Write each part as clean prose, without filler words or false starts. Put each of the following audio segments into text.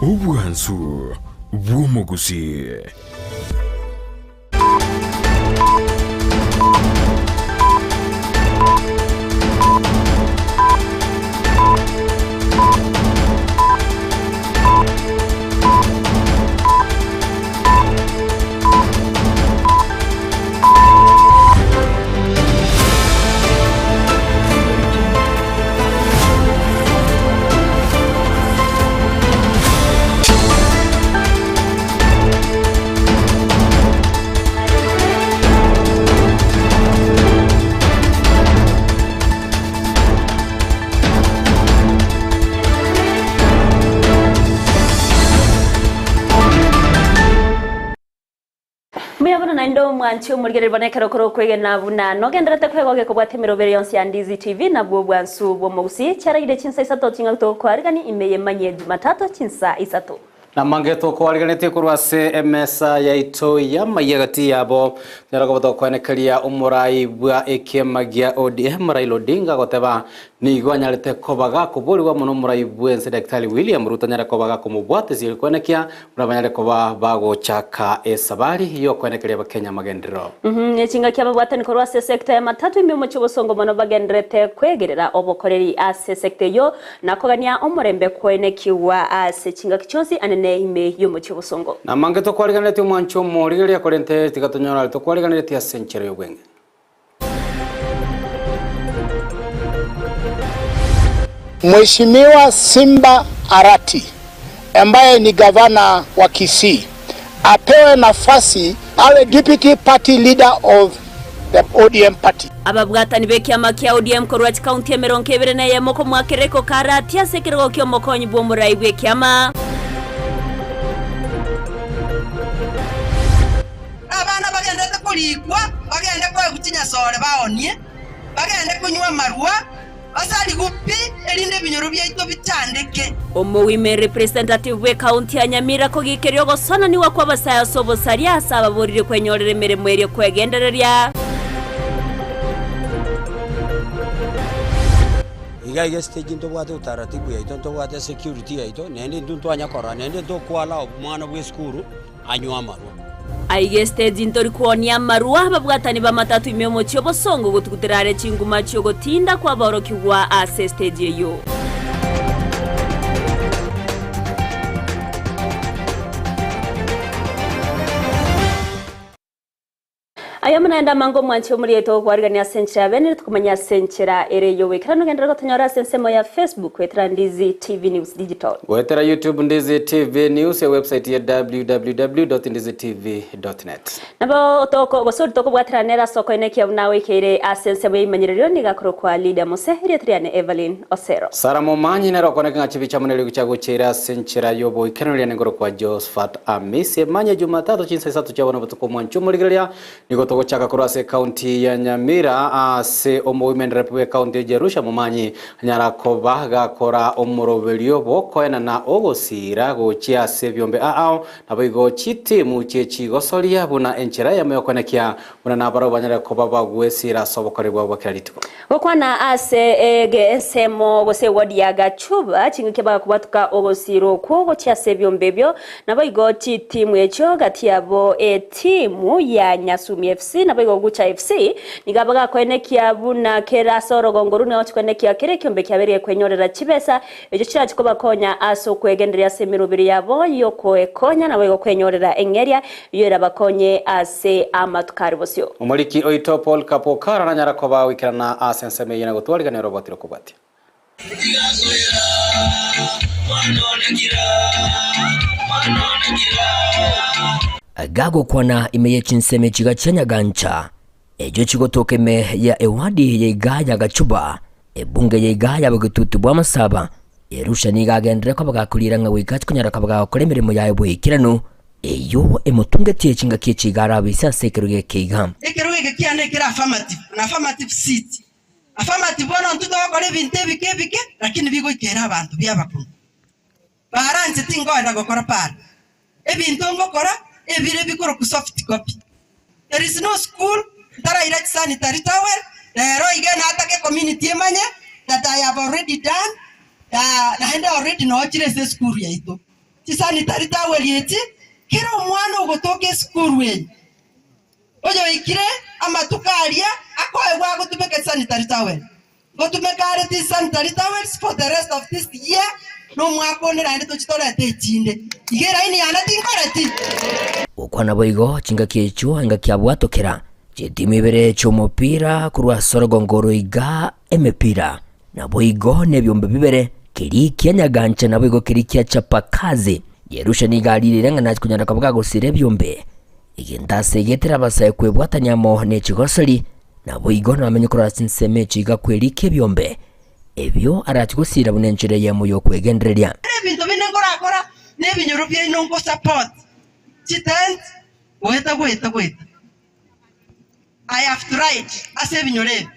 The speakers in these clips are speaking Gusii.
Obwansu bw'omogusii. Mbuya mono naende omwanchi omorigereria bono ekero kore okwegena buna nogenderete kwega ogekobwata emeroberi yonsi ya Ndizi TV nabwo obwansu bw'omogusii chiaraire chinsa isato ching'aki togokoarigani ime y'emanyie Jumatatu chinsa isato. Namange tokoariganetie korwa ase emesa yaito y'amayia gati yabo, tonyare koba tokwenekeria omorai bwa ekiama gia ODM Raila Odinga goteba nigo anyarete koba gakoborigwa amo nomorai bwense Daktari William Ruto anyare koba gakomobwatesia erio kwenekia Buna banyare koba bagochaka esabari y'okoenekeria Abakenya amagenderero. Ne chingaki ababwatani korwa ase esecta ya matatu ime omochie obosongo mono bagendererete kwegerera obokoreri ase esecta eyio na kogania omorembe koenekigwa ase chingaki chionsi anene ime y'omochie obosongo. Namange tokwariganeretie omwancho omorigereria korente tiga tonyore aria tokwariganeretie ase enchera y'obweng'e. Mheshimiwa Simba Arati ambaye ni gavana wa Kisii apewe nafasi awe deputy party leader of the ODM party. Ababwatani b'ekiama kia ODM korwa chikaunti emerongo ebere na eyemo komoakera ekoka Arati ase ekerogo ki'omokonyi bw'omorai bw'ekiama. Abana bagenderete korikwa, bagende koegwa chinyasore baonie, bagende konywa amarwa, basarigwe pi, erinde ebinyoro biaito bichandeke. Omowomen Representative bw'ecounty ya Nyamira kogikeria ogosonanigwa kw'abasae ase obosaria ase ababorire kwenyorera emeremo eria kwegendereria. Iga iga estage ntobwate utaratibu yaito, ntobwate esecurity yaito, naende intwe ntwanya korora, naende ntokoallow omwana bwa esukuru anywe amarwa. Aiga esiteji ntori kwonia amarwa ababwatani b'amatatu ime omochie obosongo gotugutera are chinguma chi'ogotinda kw'aborokigwa ase esiteji eyio. Aye omonene amange omwanche omorieto ogokwarigania ase enchera ya bene tokomanya ase enchera ere ey'ogoikeranu genderera gotonyora ase ensemo ya Facebook goetera Ndizi TV News Digital. Goetera YouTube Ndizi TV News, ewebsite ya www.ndizitv.net. Nabo toko gose oria tokobwaterana nere ase okoenekia buna oikeire ase ensemo y'eimanyererio nigo akorokwa Lydia Mose, erieta riane Evelyn Osero. Sarah Momanyi nere okoneka ng'a chibicha amo neriogi chiagocheire ase enchera y'oboikeraneri ane nkorokwa Josphat Amisi Emanye Jumatatu chinsa isato chia bono botuko omwancho omorigereria nigo togochaka korwa ase ekaunti ya Nyamira ase omowomen rep bw'ekaunti ya Jerusha Momanyi anyara koba gakora omoroberio bw'okoenana ogosiira gochia ase ebiombe ao naboigo chitimu chiechigosoria buna enchera eyemo y'okoenekia buna nabarabwo banyare koba bagwesiira ase obokoreri bwabo bwa kera rituko. Gokwana ase ensemo gose ewodi ya Gachuba, chingaki bagakobwatoka ogosiira okwo gochia ase ebiombe ebio, naboigo chitimu echio gati yabo etimu ya Nyasumi FC naboigo Gucha FC nigo bagakoenekia buna kera ase orogongo rune gochia koenekia kera ekiombe kiabeire gekwenyorera chibesa echio chirachi kobakonya ase okwegendereria ase emeroberi yabo y'okoekonya naboigo kwenyorera eng'eria Eyio erabakonye ase amatuko are bosio. Omoriki oito Paul Kapokara nanyara koba goikerana ase ensemo eyio na gotwarigania oroboti rokobwatia. Gagokwana ime ye chinsemo echiga chia Nyagancha, echio chigotoka ime ya ewadi ya igaa ya Gachuba, ebunge ya igaa ya Bogetutu bwa Masaba, Erusha nigo agenderere koba gakoriera ng'a goika ache konyara koba gagokora emeremo yaye boikeranu, Eyio emotungetie chingaki echi iga arabe ise ase ekerogo eke iga. Ekerogo eke kiane ekere affirmative, an affirmative seat. Affirmative bono intwe togokora ebinto ebike ebike lakini bigoikera abanto biabakong'u. Para inche tinkoenda gokora para. Ebinto ngokora ebire bikorokwa soft copy. There is no school ntaraira chisanitary towel, rero iga natake community emanye that I have already done, naende already nochire ase esukuru yaito. Chisanitary towel echi, kera omwana ogotoka esukuru eye, oyoikire amatuko aria akoegwa agotumeka esanitary towel. Ngotumeka are these sanitary towels for the rest of this year, na omwaka onde naende tochi torete echinde. Iga eraini yane tinkoreti. Gokwana boigo chingaki echio engaki abwatokera chitimu ibere chi'omopira korwa ase orogongo oro iga emepira, naboigo nebiombe bibere, keria kia Nyagancha naboigo keria kia Chapakazi. Jerusha nigo ariirire ng'a nachi konyara koba gagosira ebiombe, egento ase egetera abasae kwebwatania amo ne chigosori, Naboigo namenye korwa ase ensemo echo iga kwerikia ebiombe ebio arache gosiira buna enchera eyemo y'okwegendereria. Ebinto binde nkorakora nebinyoro biaino nko support chitent goeta goeta goeta. I have tried ase ebinyoro ebi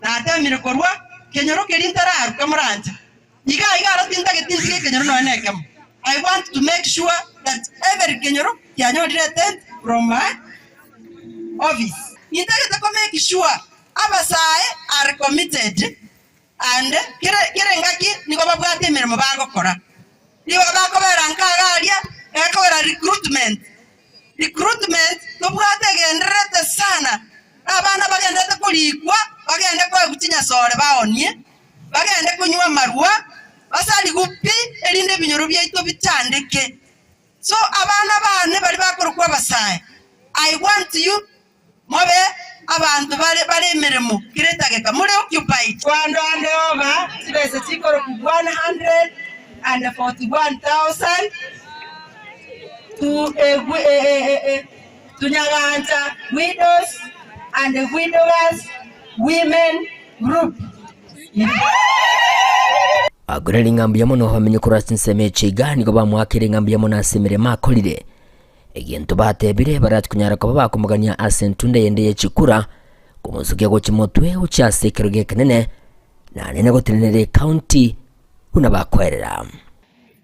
natemire korwa kenyoro keria ntararuke moranche iga iga aro tintageti ntige ekenyoro nonya na ekemo. I want to make sure that every kenyoro kianyorire etent from my office. Nintagete ko make sure abasae are committed and kere kera engaki nigo babwate emeremo bagokora. Nigo bakobera nka iga aria, ekobera recruitment. Recruitment tobwate egendererete sana, na abana bagendererete korikwa bagende koegwa chinyasore baonie, bagende konywa amarwa, basarigwe pi erinde ebinyoro biaito bichandeke. So abana baane baria bakorokwa abasae, I want you mobe abanto bare bare emeremo kera etageka, more occupied. Kwando ande oba chibesa chikorokwa 141,000 to to Nyagancha Widows and Widowers Women Group. Agoreri ng'a mbuya mono bamenye korwa ase ensemo eche iga, nigo bamoakeire ng'a mbuya mono ase emeremo akorire. Egento batebire, barachi konyara koba bakomogania ase entunda eyende ye chikura, komosukia gochia motwe gochia ase ekerogo ekenene, na nene gotenenera ecounty buna bakoerera.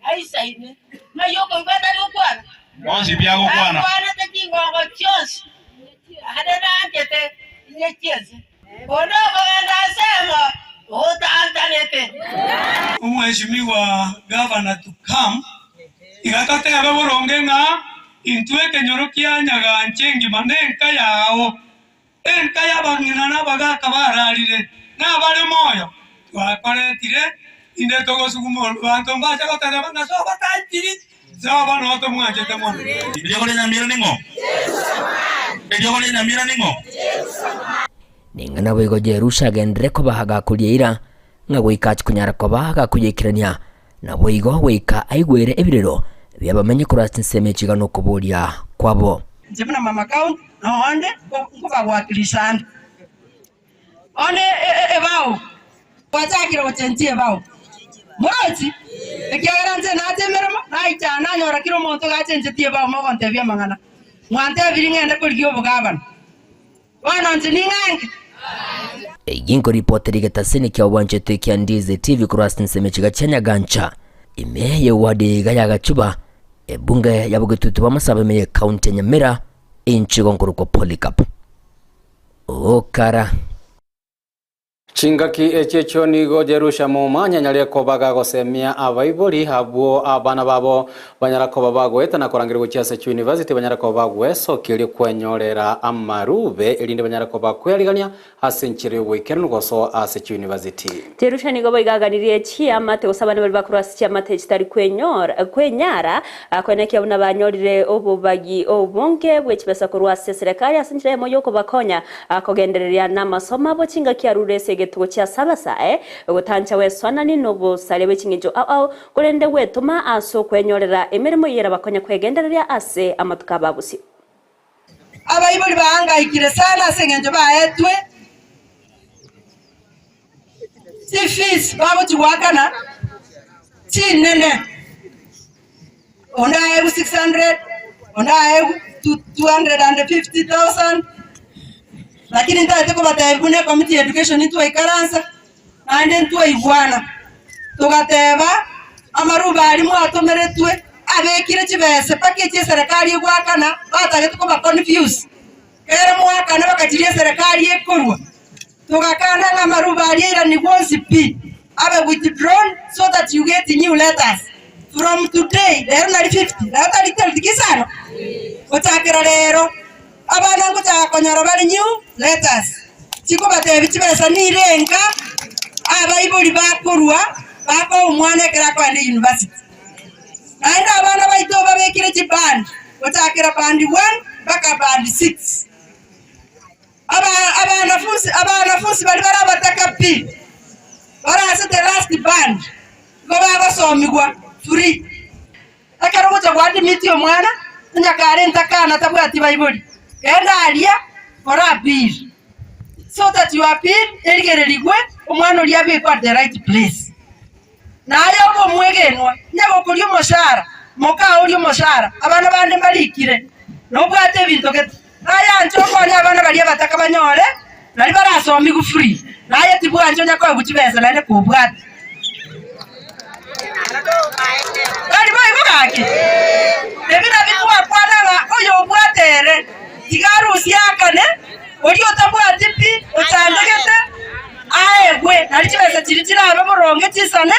Aisaine, ng'ai okoigwa atari gokwana? Bonsi biagokwana. Akwanete chingongo chionsi, ande nanchete inye chiense. Onde okogenda ensemo otantanete. Omweshimiwa Gavana to come, iga totebe boronge ng'a intwe ekenyoro kia Nyagancha engima na enka yao, enka y'abang'ina na abagaka bararire, na abare moyo, twakoretire inde togosuguma abanto mbache goteba ng'a sobo tanchiri, sobo noo tomwanchete mono. Eriogo ria Nyamira ning'o? Eriogo ria Nyamira ning'o? Ning'a naboigo Jerusha agenderere koba gakoria eira, ng'a goika achie konyara koba gakoyeikerania, naboigo goika aigwere ebirero bi'abamenyi korwa ase chinsemo echi iga nokoboria kwabo. Inche buna mama county noonde nkobawakilisha ande. Bono ebao gwachakire gochenchia ebao, morochi? Ekiagera inche nacha emeremo, naichana nanyora kera omonto gachenchetie ebao mogontebia amang'ana. Mwantebirie ng'ende korigia obogabana. Bono inche ning'ange? Eyio nkoripotera egetaseni kia obwanchete kia Ndizi TV korwa ase ensemo echiga chia Nyagancha, ime ye ward iga ya Gachuba, ebunge ya bogetutu bwa Masaba ime ye county ya Nyamira, inche igo nkorokwa Polycarp. Okara. Chingaki echi echio nigo Jerusha momanya anyare koba gagosemia abaibori abwo abana babo banyara koba bagoeta na korangeria gochia ase chiuniversity banyare koba bagwesokia erio kwenyorera amarube erinde banyare koba kwearigania ase enchera y'oboikeranu gosoa ase chiuniversity. Jerusha nigo boigo aganirie chiamate gose abana baria bakorwa ase chiamate chitari kwenyora kwenyara Koenekia buna banyorire obobagi obonge bwe chibesa korwa ase eserekari ase enchera eyemo y'okobakonya kogendereria namasomo abo chingaki arure ase egetugo chia Sabasae, gotancha gwesoanani nobosaria bwe ching'encho ao ao, korende gwetoma ase okwenyorera emeremo eyio erabakonye kwegendereria ase amatuko abo a bosio. Abaibori baangaikire sana ase engencho baetwe chifees bagochia goakana chinene, onde aegwe 600, onde aegwe 250,000, lakini ntagete kobatebia buna ecommittee ya education ntwaikaransa naende ntwaigwana, togateba amaruba aria mwatomeretwe abekire chibesa mpaka echi eserekari egoakana batagete koba confuse, ekero mwakana bakachiria eserekari ekorwa. Togakana ng'a amaruba aria airanigwe onsi pi, abe withdrawn so that you get new letters. From today, rero nari 50, rero tari tariki isano? Gochakera rero, abana ngochaka konyora bare new letters, chikobatebia chibesa nire enka, abaibori bakorwa, bakoa omwana ekero akoenda university. Naende abana baito babekire chiband, gochakera band one mpaka band six. Aba abanafunsi abanafunsi baria bare abataka pi, bare ase the last band, igo bagosomigwa free. Ekero ogocha goadmit omwana, onye kare entakana tabwati baibori, genda aria kora appeal, so that your appeal erigererigwe omwana oria abekwe at the right place. Naye obe omwegenwa, onye gokoria omoshahara, mokaa orie omoshahara, abana bande mbarikire, nobwate ebinto gete. Naye anche okonye abana baria abataka banyore, nario barasomigwe free, naye tibwancha onya koegwa chibesa naende kobwate. Tari boigo gaki? Ebi nabio twakwana ng'a oyobwate ere, tiga arusie aakane, oria otabwati pi, ochandegete, aegwe, nario chibesa chiria chirabe boronge chisane,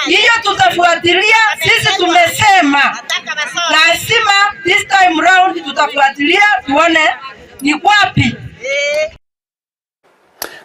hiyo tutafuatilia, sisi tumesema lazima this time round tutafuatilia tuone ni wapi.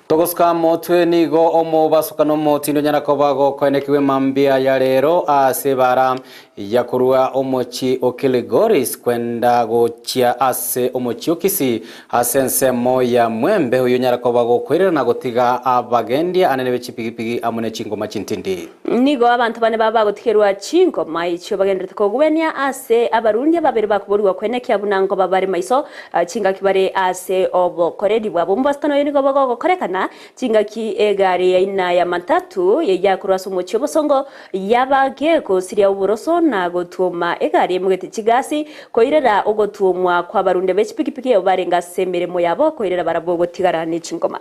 Togosuka motwe nigo omobasuka nomotindo onyara koba gokoenekiwa emambia ya rero ase ebara ya korwa omochie o Kilgoris kwenda gochia ase omochie o Kisii ase ensemo ya Mwembe, oyio onyara koba gokoirera na gotiga abagendia anene be chipigipigi amo ne chingoma chintindi. Nigo abanto bane baba bagotigerwa chingoma echio bagenderete kogwenia ase abarundia babere bakoborigwa kwenekia buna nkoba bare maiso chingaki bare ase obokoreri bwabo. Omobasukano oyo nigo bogokorekana chingaki egari aina ya matatu yakorwa ase omochie obosongo Yaba gegosiria oboroso na gotuoma egari emogete chigasi, koirera ogotuomwa kw'abarundia be chipigipigi ebo barenge ase emeremo yabo, koirera barabwo gotigara ne chingoma.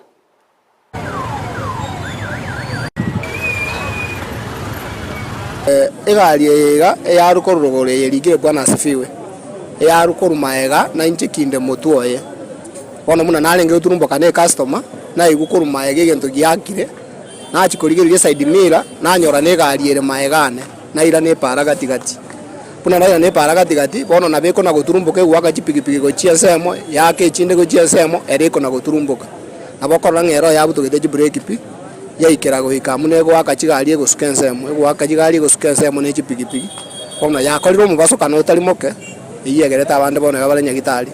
Egari eye iga eyarwa korwa rogoro eye erikire Bwana asifiwe, eyarwa korwa magega na inche kinde motwe oye. Bono buna narenge goturumboka na ecustomer, naigwa korwa magega egento giakire. Nachia korigereria eside mirror, nanyora negari ere magega ane, nairana epaara gati gati. Buna nairana epaara gati gati, bono nabo ekona goturumboka egoaka chipigipigi gochia ensemo, yaaka echinde gochia ensemo, ere ekona goturumboka. Nabo okorora ng'a ero yabutogete chibreki pi, yaikera goika buna egoaka chigari egosuka ensemo, egoaka chigari egosuka ensemo ne chipigipigi, bono yakorire omobasokano otari moke, eyio egerete abande bono iga bare nyagitari,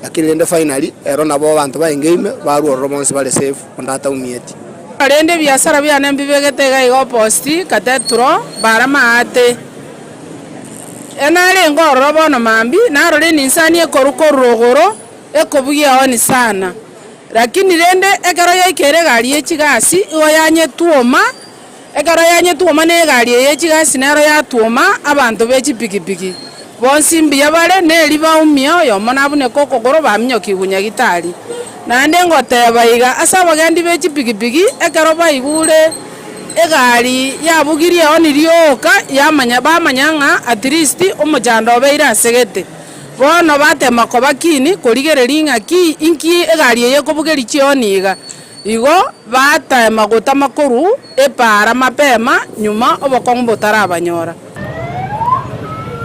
lakini rende finally, ero nabo abanto baenge ime, barwa ororo bonsi bare safe, onde ataumieti. Korende ebiasara biane mbibegete iga iga oposti Cathedral, bara maate. Enarenge ororo bono mambia, narora eninsani ekorwa korwa rogoro, ekobugia honi sana. Lakini rende ekero yaikeire egari ye chigasi, igo yanyetwoma, ekero yanyetwoma na egari eye ye chigasi nero yatwoma abanto be chipikipiki. Bonsi mbuya bare, neri baumia oyomo nabuneke okogoro baminyokigwe nyagitari. Naende ngoteba iga ase abagendi be chipigipigi, ekero baigure egari yabugirie honi rioka, yamanya bamanya ng'a at least omochando obeire asegete. Bono batema koba keen korigereria ng'a ki inki egari eye ekobugeria chihoni iga. Igo batema gotama korwa epaara mapema nyuma obokong'u botarabanyora.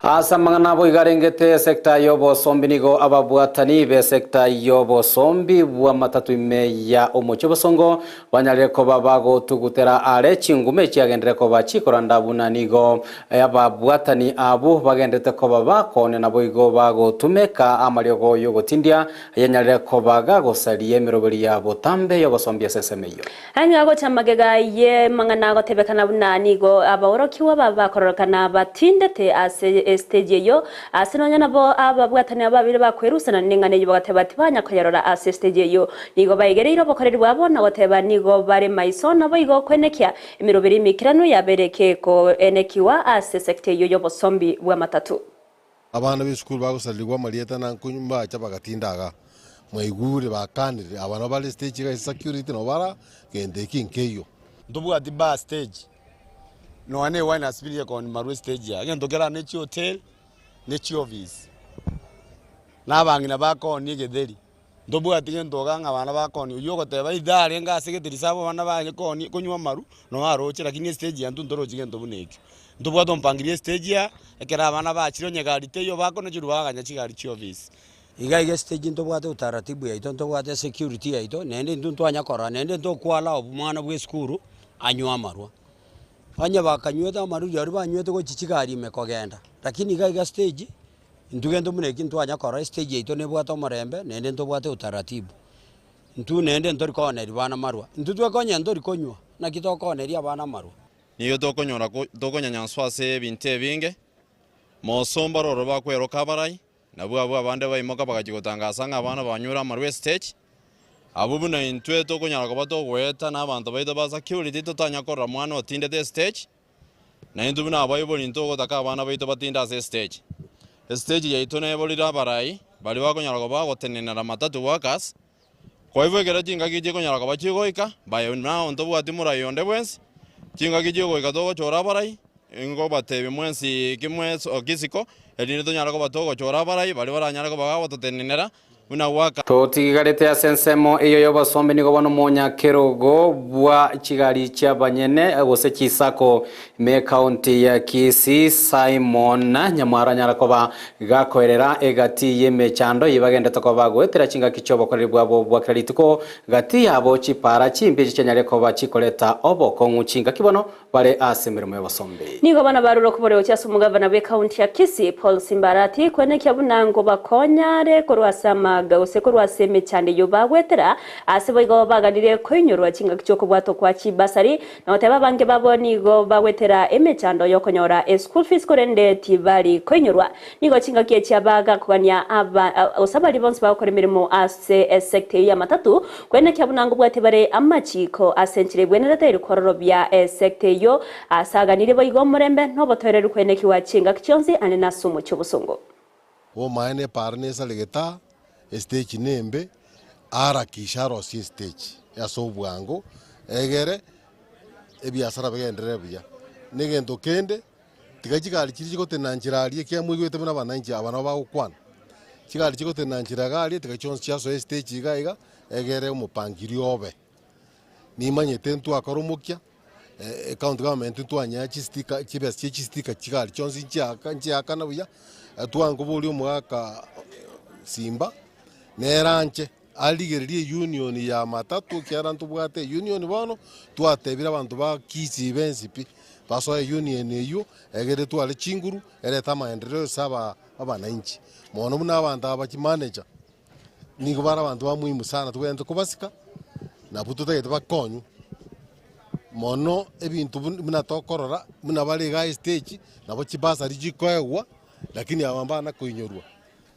Ase amang'ana abo iga arengete esecta y'obosombi nigo ababwatani b'esecta y'obosombi bw'amatatu ime ya omochie obosongo banyarire koba bagotugutera are chingume echiagenderere koba chikoranda buna nigo ababwatani abwo bagenderete koba bakoonia naboigo bagotumeka amariogo y'ogotindia Ayanyarire koba gagosaria emeroberi ya botambe y'ogosombia ase ensemo eyio. Ang'e gocha magega y'amang'ana agotebekana buna nigo abaorokigwa babo bakororekana batindete ase esiteji eyio, ase nonya nabo ababwatani abo babere bakwerusanania neng'ana eyio bagateba tibanya koyerora ase esiteji eyio. Nigo baigereire obokoreri bwabo na goteba nigo bare maiso naboigo koenekia emeroberi emaikeranu yabeire kekoenekiwa ase esekta eyio y'obosombi bw'amatatu. Abana b'esukuru bagosarerigwa amarieta na nkonywa mbacha bagatinda igaa. Mwaigure bakanire, aba nabo bare stage iga ase security nabo bara gento eki nkeiyo. Ntobwati bar stage, nonya na ewine asibiri ekoni marwa estage aya, egento kere aa ne chihotel, ne chiofisi, na abang'ina bakoonia egetheri. Ntobwati gento iga ng'a abana bakoonia, oywo ogoteba either arenge ase gete risabu abana baye koonia konywa amaru, noo aroche lakini estage eye intwe ntorochi gento buna ekio. Ntobwate omopangiri estage aa, ekero abana bachire onye egari teiyo bakonacherwa baganya chigari chiofisi. Iga iga estage ntobwate utaratibu yaito, ntobwate esecurity yaito, naende intwe ntwanya korora, naende ntokoallow omwana bwa esukuru anywe amarwa. Onye bakanywete amarwa rirorio banywete gochia chigari ime kogenda, lakini iga iga stage, intwe gento buna eki ntwanya korora estage yaito nebwate omorembe, naende ntobwate utaratibu. Intwe naende ntori kooneria bana amarwa, intwe twekonya ntori konywa, naki tokooneria abana amarwa. Nigo tokonyora tokonyanyanswa ase ebinto ebinge, mosomba roro bakweroka abarai, nabwo abwo abande baimoka bagachia gotangasa ng'a abana banyure amarwa estage, abwo buna intwe tokonyara koba togoeta na abanto baito ba security totanya korora mwana otindete estage, na intwe buna abaibori ntogotaka abana baito batinde ase estage. Estage yaito neborire abarai, baria bakonyara koba bagotenenera matatu workers, Kwa igo ekero chingaki chikonyara koba chigoika, by now ntobwati morai onde bwensi, chingaki chigoika togochora abarai, nkobatebia mwensi ki mwesokia isiko, erinde tonyare koba togochora abarai baria baranyare koba bagototenenera buna goaka. Totigarete ase ensemo eyio y'obosombe nigo bono omonyakerogo bwa chigari chi'abanyene gose chisako ime ekaunti ya Kisii Simon Nyamwaro anyara koba Gakoerera egati y'emechando eyio bagenderete koba goetera chingaki chi'obokoreri bwabo bwa kera rituko, gati yabo chipaara chimbe echio chianyare koba chikoreta obokong'u chingaki bono bare ase emeremo y'obosombe. Nigo abana barure okoboria gochia ase omogavana bw'ekaunti ya Kisii, Paul Simbarati, kwenekia buna ngobakonyare korwa ase amaga gose korwa ase emechando eyio bagoetera, ase boigo baganire koinyorwa chingaki chi'okobwatwa kwa chibasari Na goteba abange babo nigo bagwetera emechando y'okonyora eschool fees korende tibari koinyorwa. Nigo chingaki echi abagakogania aba gose abaria bonsi bagokora emeremo ase esecta eyio y'amatatu kwenekia buna ngobwatia bare amachiko ase enchera ebwenerete eri kwororobia esecta eyio ase aganirie boigo omorembe na obotoereru kwenekiwa chingaki chionsi ande nase omochie obosongo. Omaene epaara nesaregete estage nembe, aharakishe arosie estage ase obwango, egere ebiasara bigenderere buya. Na egento kende, tiga chigari chiria chigotenena nchera aria ekiagera moigwete buna abananchi aba nabo bagokwana, chigari chigotenena nchera iga aria tiga chionsi chiasoa estage iga iga, egere omopangilio obe. Nimanyete ntwakora omokia. Ecounty government ntwanyea chistika chibesa chia chistika chigari chionsi nchiaka nchiakana buya, twankoboria omogaka Simba, nere anche arigererie eunion ya matatu ekiagera ntobwate eunion bono, twatebire abanto ba Kisii bensi pi, basoe eunion eywo, egere etware chinguru, erete amaendereo ase aba abananchi. Mono buna abanto aba chimanager, nigo bare abanto ba muhimu sana tobwenerete kobasika, nabwo totagete bakonywe. Mono ebinto buna tokorora buna bare igaa estage, nabo chibasari chikoegwa, lakini aba mbana koinyorwa.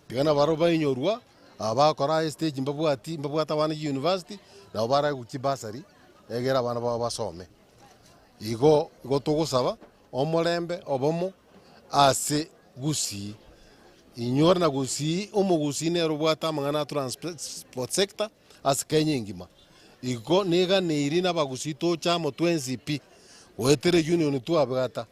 Tiga nabarabwo bainyorwa, aba bagokora aa estage mbabwati mbabwate abana chiuniversity, nabo baraegwe chibasari, egere abana babo basome. Igo igo togosaba, omorembe obomo ase Gusii. Inyore na Gusii, omogusii nere obwate amang'ana a transport sector ase Kenya engima. Igo neganeiri na abagusii toche amo twensi pi, goetera eunion twabwata,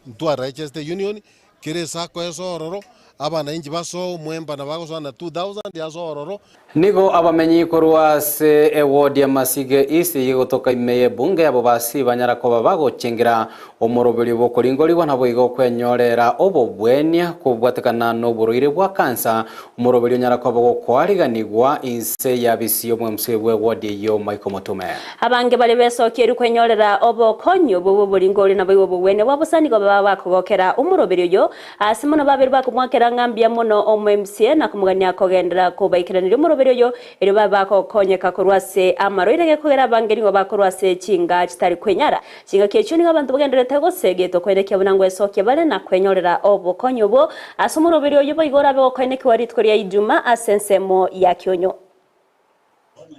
ntwarecheste eunion, kera esacco ase ororo, abananchi basoe omwemba nabo agosoa na 2000 ase ororo. Nigo abamenyi korwa ase eward ya Masige East eyio egotoka ime y'ebunge ya Bobasi banyara koba bagochengera omoroberio bw'okoringorigwa naboigo kwenyorera obobwenia kobwatekana noborwaire bwa kansa. Omoroberio onyara koba gokoariganigwa inse ya bisi y'omwemc bw'eward eyio Michael Mutume. Abange baria besokirie kwenyorera obokonyi obwo bw'oboringori naboigo obogwenia bwa bosa nigo baba bakogokera omoroberio oyo Ase mono babere bakomwakera ng'a mbuya mono omoMCA na komogania kogenderera kobaikeraneria omoroberi oyo, erio babe bagokonyeka korwa ase amarwaire gekogera abange nigo bakorwa ase chinga chitari kwenyara. Chingaki echio nigo abanto bagendererete gosegetwa koenekia buna ngwesokia bare na kwenyorera obokonyi obwo ase omoroberi oyo boigo orabe gokoenekiwa rituko ria Ijuma ase ensemo ya Kionyo.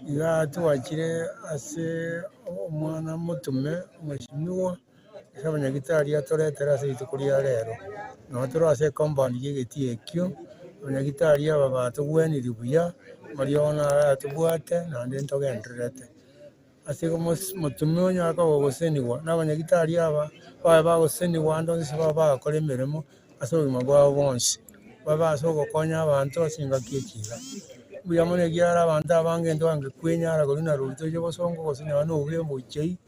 Iga twachire ase omwana motume omweshimiwa, ase abanyagitari atoretere ase rituko ria rero. Nabo tore ase ecompound ya egetii ekio, abanyagitari aba batogwenirie buya, amariogo naro ayatobwate naende ntogendererete. Ase igo motume onyare koba ogosesenigwa na abanyagitari aba, babe bagosesenigwa ande onsi babe bagokora emeremo ase obogima bwabo bwonsi, babe ase ogokonya abanto ase engaki echiga. Mbuya mono ekiagera abanto abange ntwange kwenyara korwa na rori toche bosongo gose nonya na obobe obochei,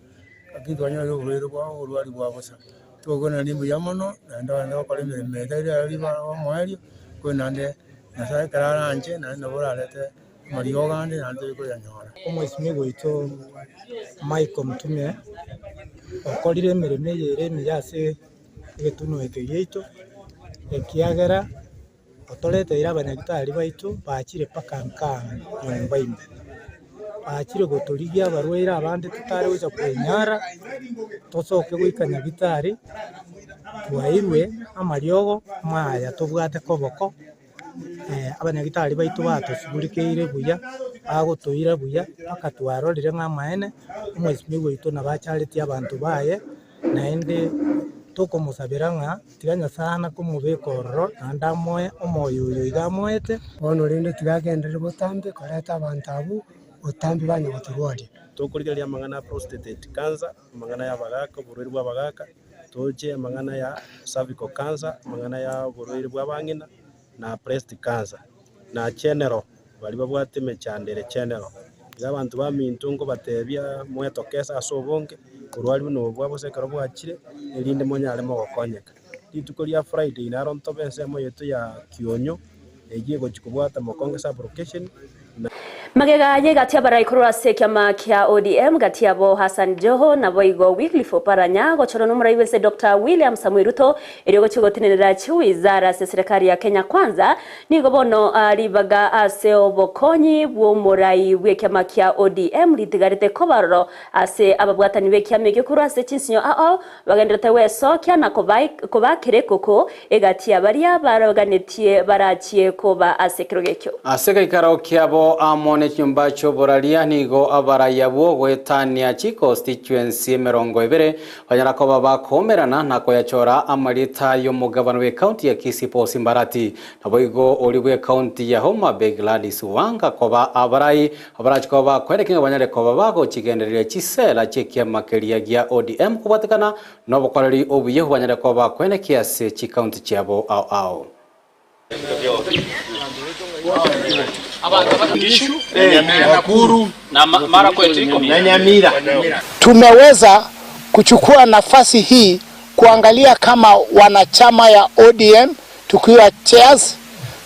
lakini twanyorire oborwaire bwa oborwari bwa bosa. Togokwanani mbuya mono, naende ogende gokora emeremo eye tari rero riba omoerio, korende naende Nyasaye ekero aranche naende nabo orarete amariogo ande naende tori koyanyora. Omwesimigwa oito Michael Mtume okorire emeremo eye ere emiya ase egetunwa eke giaito, ekiagera otoreteire abanyagitari baito bachire mpaka nkaa nyomba ime. Bachire gotorigia abarwaire abande totare gocha kwenyara, tosoke goika nyagitari, twairwe amariogo amaya tobwate koboko, abanyagitari baito batosugurikeire buya, bagotoira buya mpaka twarorire ng'a amaene, omwesimigwa oito nabo acharetie abanto baye, naende tokomosabera ng'a tiga Nyasaye ana komobeka ororo naende amoe omoyo oyo iga amoete. Bono rende tiga agenderere botambe koreta abanto abwo botambe banye gotorwaria. Tokorigereria amang'ana a prostate cancer, amang'ana ya abagaka, oborwaire bwa abagaka, toche amang'ana ya cervical cancer, amang'ana ya oborwaire bwa abang'ina, na breast cancer, na general, baria babwate emechando ere general. Iga abanto baminto nkobatebia mwetokese ase obonge, orwari buna obwo bwa bosa ekero bwachire, erinde monyare mogokonyeka. Rituko ria Friday naro ntobe ensemo yaito ya Kionyo, eyio egochia kobwata Mokonge sub-location na. Magega aye gati abarai korwa ase ekiama kia ODM gati yabo Hassan Joho naboigo Wycliffe Oparanya gochorwa nomorai bwense Doctor William Samoei Ruto erio gochia gotenenera chiwizara ase eserekari ya Kenya Kwanza nigo bono ribaga ase obokonyi bw'omorai bw'ekiama kia ODM ritigarete koba ororo ase ababwatani b'ekiama ekio korwa ase chinsinyo ao bagenderete gwesokia na kobakera ekoko egati ya baria baroganetie barachie koba ase ekerogo ekio. Ase egeikaro kiabo amo ne chinyomba chi'oboraria nigo abarai abwo goetania chiconstituency 20 banyara koba bakoumerana na koyachora amarieta y'omogabana bw'ecounty ya Kisii Paul Simbarati naboigo oria bw'ecounty ya Homa Bay Gladys Wanga koba abarai Abarachie koba bakwereke ng'a banyare koba bagochigendereria chisela chi'ekiama keria gia ODM kobwatekana nobokoreri obuya banyare koba bakwenekia ase chikaunti chiabo ao ao. Tumeweza kuchukua nafasi hii kuangalia kama wanachama ya ODM tukiwa chairs,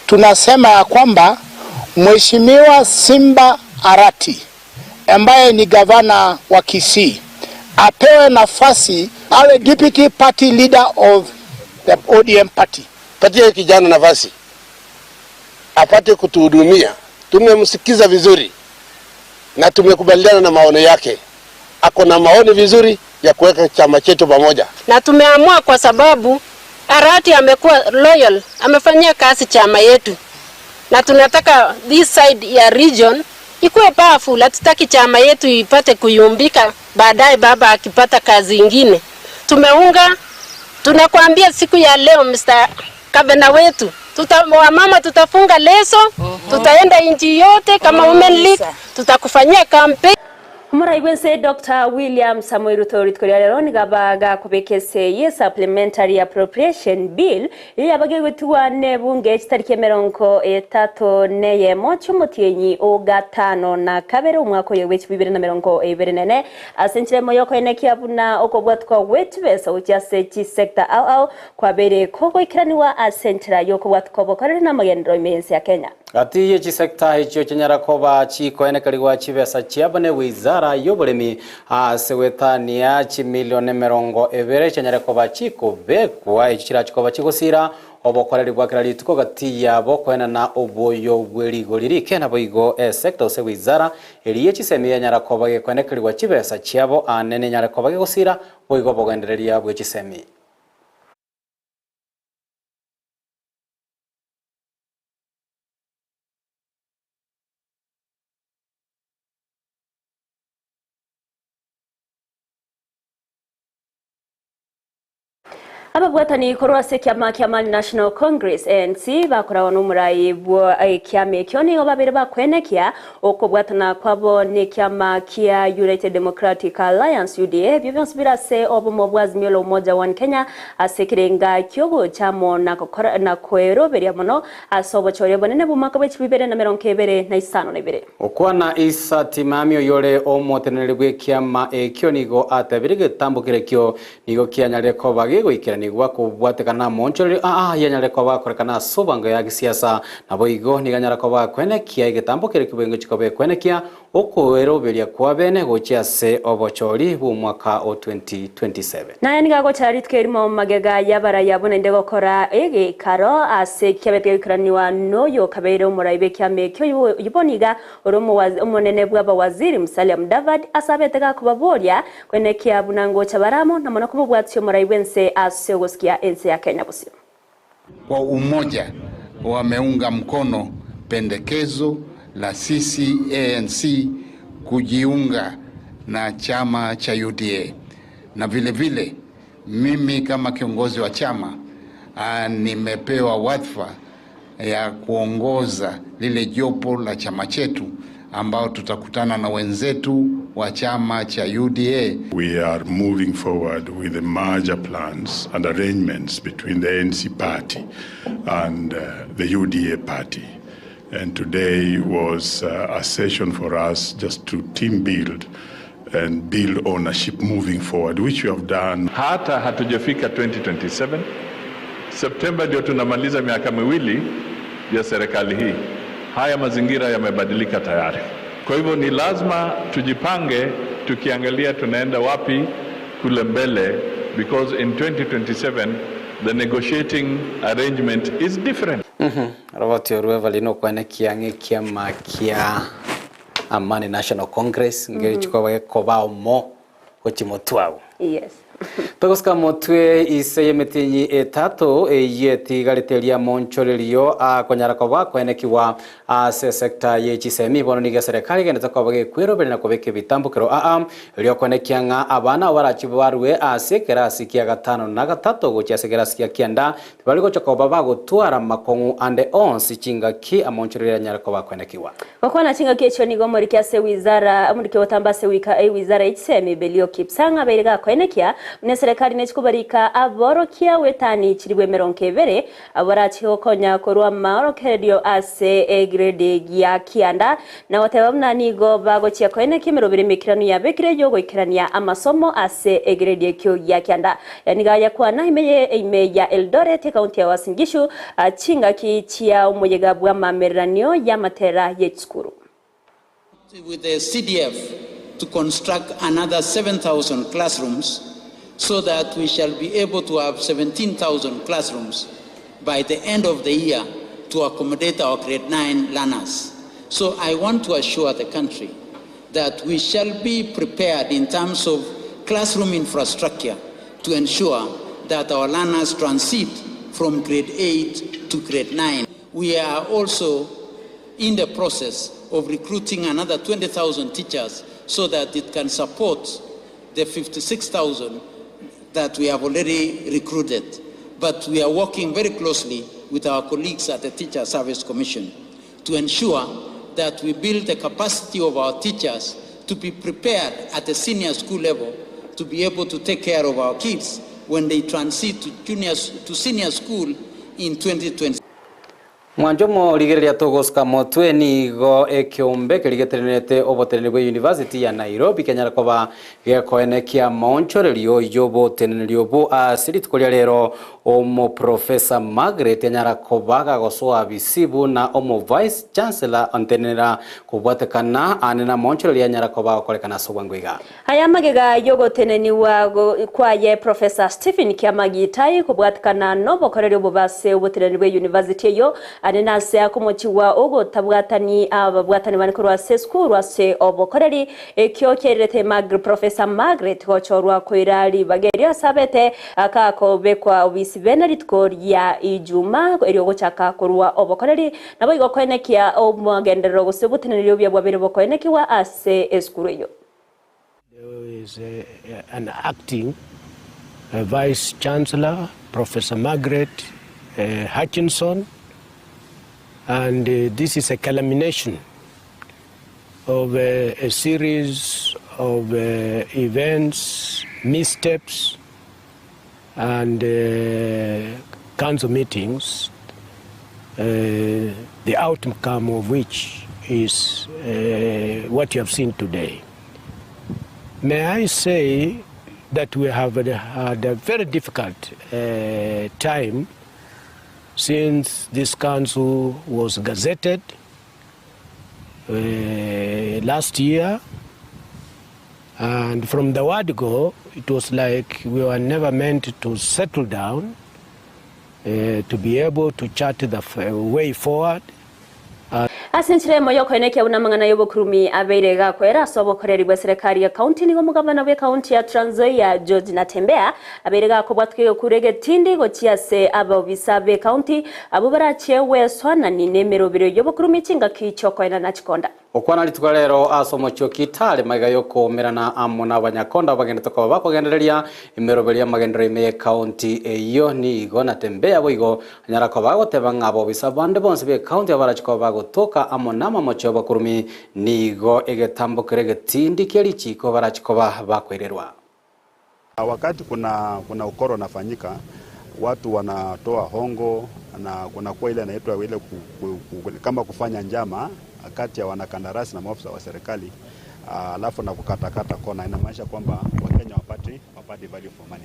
tunasema ya kwamba Mheshimiwa Simba Arati ambaye ni gavana wa Kisii apewe nafasi awe deputy party leader of the ODM party. Patie kijana nafasi apate kutuhudumia. Tumemsikiza vizuri na tumekubaliana na maono yake. Ako na maoni vizuri ya kuweka chama chetu pamoja. Na tumeamua kwa sababu Arati amekuwa loyal, amefanyia kazi chama yetu, na tunataka this side ya region ikuwe powerful. Hatutaki chama yetu ipate kuyumbika baadaye baba akipata kazi ingine. Tumeunga, tunakwambia siku ya leo Mr. Gavana wetu tuta, wamama tutafunga leso, tutaenda nchi yote kama Women League, tutakufanyia campaign. Omorai bwense Doctor William Samoei Ruto rituko ria rero nigo abagakobeka esegi Supplementary Appropriation Bill eyio yabage gotigwa nebunge chitariki emerongo etato neyemo chi'omotienyi o gatano na kabere omwaka oyo bwe chibibere na merongo ebere nene ase enchera emo yokoenekia buna okobwatwa gwe chibesa gochia ase chisector ao ao kwabeire kogoikeraniwa ase enchera yokobwatwa obokoreri na amagenderero ime y'ense ya Kenya. Gati ye chisecta echio chinyara koba chikoenekerigwa chibesa chiabo ne wizara y'oboremi ase goetania chimilion 20 chianyare koba chikobekwa echio chirache koba chigosira obokoreri bwa kera rituko gati yabo koenana oboyo bwe rigori rike naboigo esecta gose wizara eria ye chisemi yanyara koba gekoenekerigwa chibesa chiabo aane nenyare koba gegosira boigo obogendereria bwe chisemi. Ababwatani korwa ase ekiama kia Amani National Congress, ANC, bakoragwa nomorai bwa ekiama ekio nigo babere bakwenekia okobwatana kwabo nekiama kia United Democratic Alliance, UDA, ebio bionsi bire ase obomo bwa Azimio la Umoja One Kenya ase ekerenga kiogocha amo na kweroberia mono ase obochori obonene bw'omwaka bwe chibibere na merongo ebere na isano na ibere. Okwana Issa Timami oyore omoteneneri bw'ekiama ekio nigo atebire egetambo kerekio Nigo kianyarire koba gegoikeranigwa kobwatekana namonchorerio aa yanyarire koba gakorekana ase obango ya gisiasa. Naboigo nigo anyara koba gakwenekia egetambo keria kiboingochi koba ekwenekia okoeroberia kw'abene gochia ase obochori bw'omwaka o 2027. Naye nigo agochara rituko erimo magega y'abarai abwo naende gokora egeikaro ase kiabete gegoikeraniwa noyo okabeire omorai bw'ekiama ekio oyio bono iga ore omonene bw'abawaziri Musalia Mudavadi ase abete gakobaboria Koenekia buna ngocha bare amo, na mono komobwatia omorai bw'ense ase ogosikia ense ya Kenya bosio. Kwa umoja wameunga mkono pendekezo la sisi ANC kujiunga na chama cha UDA na vile vile mimi kama kiongozi wa chama nimepewa wadhifa ya kuongoza lile jopo la chama chetu ambao tutakutana na wenzetu wa chama cha UDA. We are moving forward with the merger plans and arrangements between the ANC party and the UDA party. And today was a session for us just to team build and build ownership moving forward, which we have done. Hata hatujafika 2027 Septemba ndio tunamaliza miaka miwili ya serikali hii. Haya mazingira yamebadilika tayari, kwa hivyo ni lazima tujipange, tukiangalia tunaenda wapi kule mbele, because in 2027 the negotiating arrangement is different. Robert Orueva nokwenekia ng'ekiama kia Amani National Congress ngerichi koba gekoba omo gochia motwe abwo. Yes. Togosika motwe ise y'emetinyi etato eyio etigarete eria monchorerio akonyara koba koenekiwa ase esecta ye chisemi bono nigo eserekari egenderete koba gekweroberia na kobeka ebitambokero aa erio koenekia ng'a abana abo barachi barue ase ekerasi kia gatano na gatato gochia ase ekerasi gia kianda tibari gocha koba bagotwara makong'u ande onsi chingaki amonchorerio anyare koba akoenekiwa. Gokwana chingaki echio nigo omoriki ase ewizara omoriki ogotamba ase ewika ewizara ye chisemi Belio Kipsang abeire gakoenekia buna eserekari nechi kobarika aborokia wetani chilifu emerongo ebere abwo barache gokonya korwa amaorokererio ase egrade ya kianda na goteba buna nigo bagochia koenekia emeroberi emekiranu yabekire yogoikerania amasomo ase egrade ekio gia kianda. Aya nigo ayakwana ime ye ime ya Eldoret ekaunti ya Uasin Gishu chingaki chia omoyega bw'amamereranio y'amatera ye chisukuru. With the CDF to construct another 7,000 classrooms so that we shall be able to have 17,000 classrooms by the end of the year to accommodate our grade 9 learners. So I want to assure the country that we shall be prepared in terms of classroom infrastructure to ensure that our learners transit from grade 8 to grade 9. We are also in the process of recruiting another 20,000 teachers so that it can support the 56,000 that we have already recruited. But we are working very closely with our colleagues at the Teacher Service Commission to ensure that we build the capacity of our teachers to be prepared at the senior school level to be able to take care of our kids when they transit to, junior, to senior school in 2020. Mwancho morigereria togosuka motwe nigo ekeombe keria getenenerete oboteneneri bwe University ya Nairobi kenyare koba gekoenekia amaonchorerio y'oboteneneri obo ase rituko ria rero Omoprofessor Margaret anyara koba gagosoa bisi buna omo Vice Chancellor ontenenera kobwatekana ane namaonchorerio anyara koba agokorekana ase obwango iga. Aya amagega y'ogotenenigwa kwaye Professor Stephen Kiama Gitahi kobwatekana nobokoreri obobe ase oboteneneri bwe university eyio ane nase akomochigwa ogotabwatani ababwatani bane korwa ase esukuru ase obokoreri ekio kiairerete Professor Margaret gochorwa koira ribaga erio ase abete Akakobekwa obisi bene rituko ria Ijuma erio gochaka korua obokoreri, naboigo koenekia omogenderero gose oboteneneri obuya bwabeire bokoenekigwa ase esukuru eyio. There is an acting vice chancellor, Professor Margaret Hutchinson and this is a culmination of a series of events, missteps and council meetings, the outcome of which is what you have seen today. May I say that we have had a very difficult time since this council was gazetted last year, and from the word go it was like we were never meant to settle down to be able to chart the way forward. Ase enchera eyemo y'okoenekia buna amang'ana y'obokurumi abeire gakoera ase obokoreri bw'eserekari ya county nigo omogavana bw'ecounty ya Trans Nzoia George Natembeya abeire gakobwatuka egekuro egetindi gochia ase abaobisa b'ecounty abwo barachie gweswanani nemerobero y'obokurumi chingaki chiokoenana chikonda. Gokwana rituko rero ase omochie o Kitale magega y'okoumerana amo n'abanyakonda abagendete koba bakogendereria emeroberi y'amagenderero ime y'ecounty eyio nigo Natembeya boigo anyara koba agoteba ng'a abobisa bande bonsi b'ecounty abarachie koba bagotoka amo namamocho y'obokurumi nigo egetambo kere egetindi kie richiiko barachie koba bakoirerwa. Wakati kuna kuna ukora unafanyika, watu wanatoa hongo na kunakuwa ile inaitwa ile ku, ku, ku, kama kufanya njama kati ya wanakandarasi na maafisa wa serikali alafu na kukatakata kona, inamaanisha kwamba Wakenya wapati wapati value for money.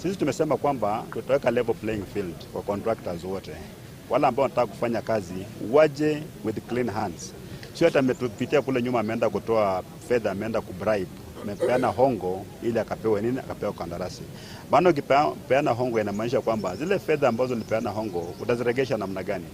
Sisi tumesema kwamba tutaweka level playing field kwa contractors wote, wale ambao wanataka kufanya kazi waje with clean hands, sio hata ametupitia kule nyuma, ameenda kutoa fedha, ameenda kubribe, amepeana hongo ili akapewe nini, akapewa kandarasi. Maana ukipeana hongo inamaanisha kwamba zile fedha ambazo ulipeana hongo utaziregesha namna gani?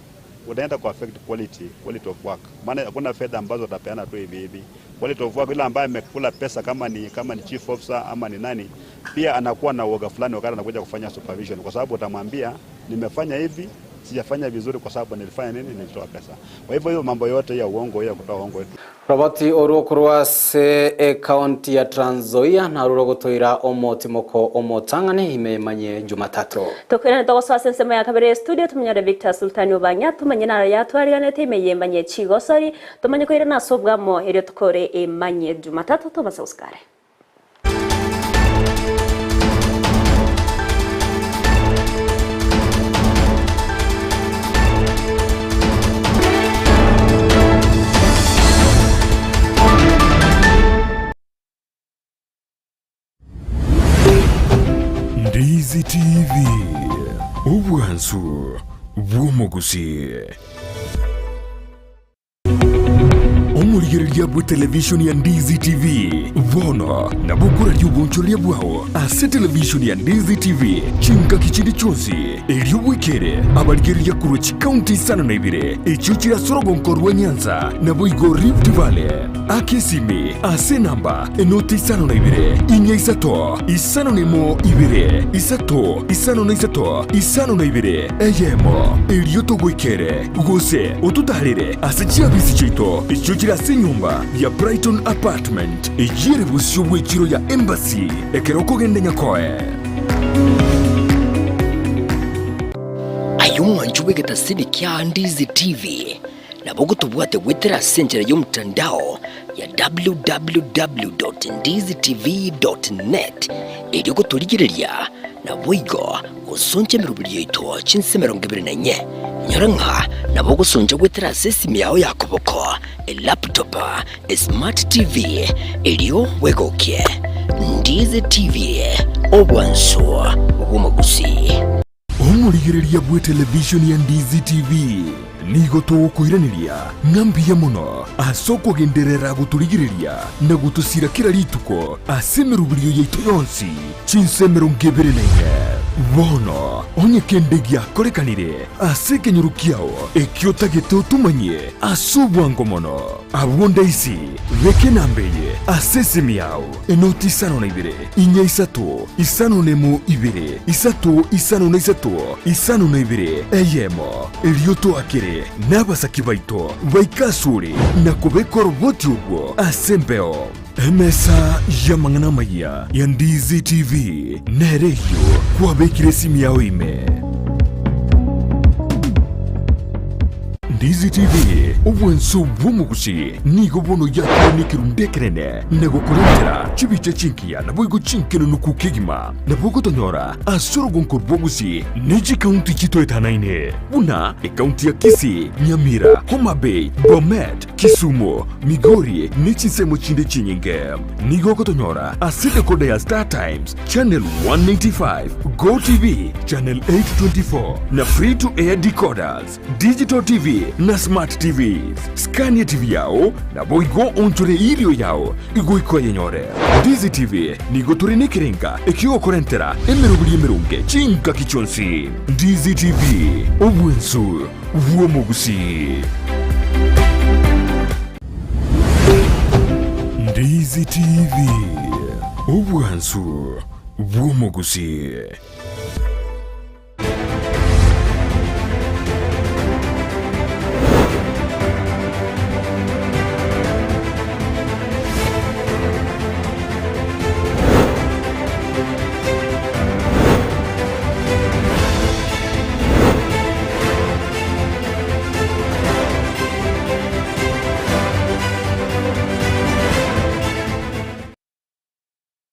Utaenda ku affect quality, quality of work. Maana hakuna fedha ambazo utapeana tu hivi hivi. Quality of work, yule ambaye amekula pesa kama ni kama ni chief officer ama ni nani, pia anakuwa na uoga fulani wakati anakuja kufanya supervision, kwa sababu utamwambia nimefanya hivi sijafanya vizuri kwa sababu nilifanya nini, nilitoa pesa. Kwa hivyo hiyo mambo yote ya uongo ya kutoa hongo Robert orwo korwa ase ecounty ya Trans Nzoia narwo rogotoira omotimoko omotang'ani ime emanye Jumatatu. Tokoirane togosoa ase ensemo ya kabere ye studio tomenyore Victor Sultani Obang'ia tomanye naro yatwariganete ime yemanye chigosori tomanye koirana ase obwamo erio tokore emanye Jumatatu tobase gosukare. Ndizi TV, obwansu bw'omogusii. Omorigereria bw'etelevishoni ya Ndizi TV bono nabo okoraria obonchoreria bwao ase televishoni ya Ndizi TV chingaki chinde chionsi erio bwekere abarigereria korwa chikaunti isano na ibere echio chire ase orogonko rwa Nyanza naboigo Rift Valley. Aka esimi ase enamba enoti isano na ibere inya isato isano na emo ibere isato isano na isato isano na ibere eyemo erio togoikere gose ototarere ase chiabisi chiaito echio chire ase enyomba ya Brighton Apartment eyio ere bosio bw'echiro ya Embassy ekero okogenda Nyakoe. Aye omwancho bw'egetasini kia Ndizi TV, Nabo gotobwate goetera ase enchera y'omotandao ya www.ndizitv.net erio gotorigereria naboigo gosoncha emeroberi yaito chinse 24. Inyora ng'a nabo ogosoncha goetera ase esimi yao ya koboko, elaptop, esmart TV erio bwegokie. Ndizi TV, obwansu bw'omogusii. Omorigereria bw'etelevishoni ya Ndizi TV nigo togokoiraneria ng'a mbuya mono ase okogenderera gotorigereria na gotosira kera rituko ase emeroberio yaito yonsi chinsa 24. Bono onye kende giakorekanire ase ekenyoro kiao ekio otagete otomanyie ase obwango mono, abwo ndaisi beka enamba eye ase esimi yao. Enoti isano na ibere, inya isato, isano na emo ibere, isato isano na isato, isano na ibere, eyemo. Erio toakere nabasaki baito baike asore na kobeka oroboti orwo ase embeo. Emesa y'amang'ana amaya ya Ndizi TV nere eyio kwabekire esimi yao ime. Ndizi TV, obwanso bw'omogusi, nigo bono yakire nekerundu ekenene na gokorentera chibicha chingiya naboigo chinkenenuku kegima. Nabo ogotonyora ase orogonko rw'obogusi ne chikaunti chitoetanaine buna ekaunti ya Kisii, Nyamira, Homa Bay, Bomet, Kisumu, Migori ne chinsemo chinde chinyinge. Nigo ogotonyora ase decoder ya Star Times, Channel 185, Go TV, Channel 824 na Free to Air decoders, Digital TV na Smart TVs. Skania TV yao naboigo onchore erio yao igoika oyenyore. Ndizi TV nigo tore nekerenga ekiogokorentera emeroberi emeronge chingaki chionsi. Ndizi TV, obwensu bw'omogusii. Ndizi TV, obwansu bw'omogusii.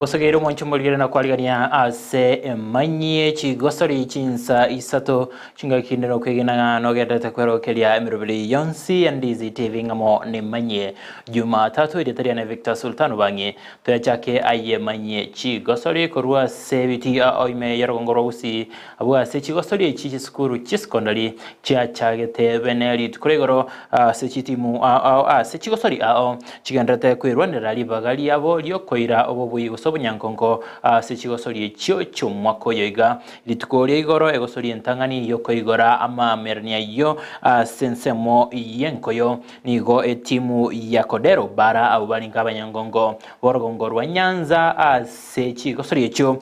Gosogeire omwancho omorigere na kwarigania ase emanyie chigosori chinsa isato chingaki nere okwegena ng'a nogenderete kwerokeria emeroberi yonsi ya Ndizi TV ng'amo nemanyie Jumatatu erieta riane Victor Sultan Obang'e toyachake aye manyie chigosori korwa ase ebitii ao ime y'orogongo rwa Gusii Abwo ase chigosori echi chisukuru chi'esekondari chiachagete bene rituko ria igoro ase chitimu ao ase chigosori ao chigendererete kwerwanera ribaga riabo riokoira obobui gose obonyankonko ase chigosori echio chi'omwaka oyo iga. Rituko ria igoro egosori entang'ani y'okoigora amaamererania ayio ase ensemo y'enkoyo nigo etimu ya Kodero bara abwo barenge abanyangongo b'orogongo rwa Nyanza ase Ase chigosori echio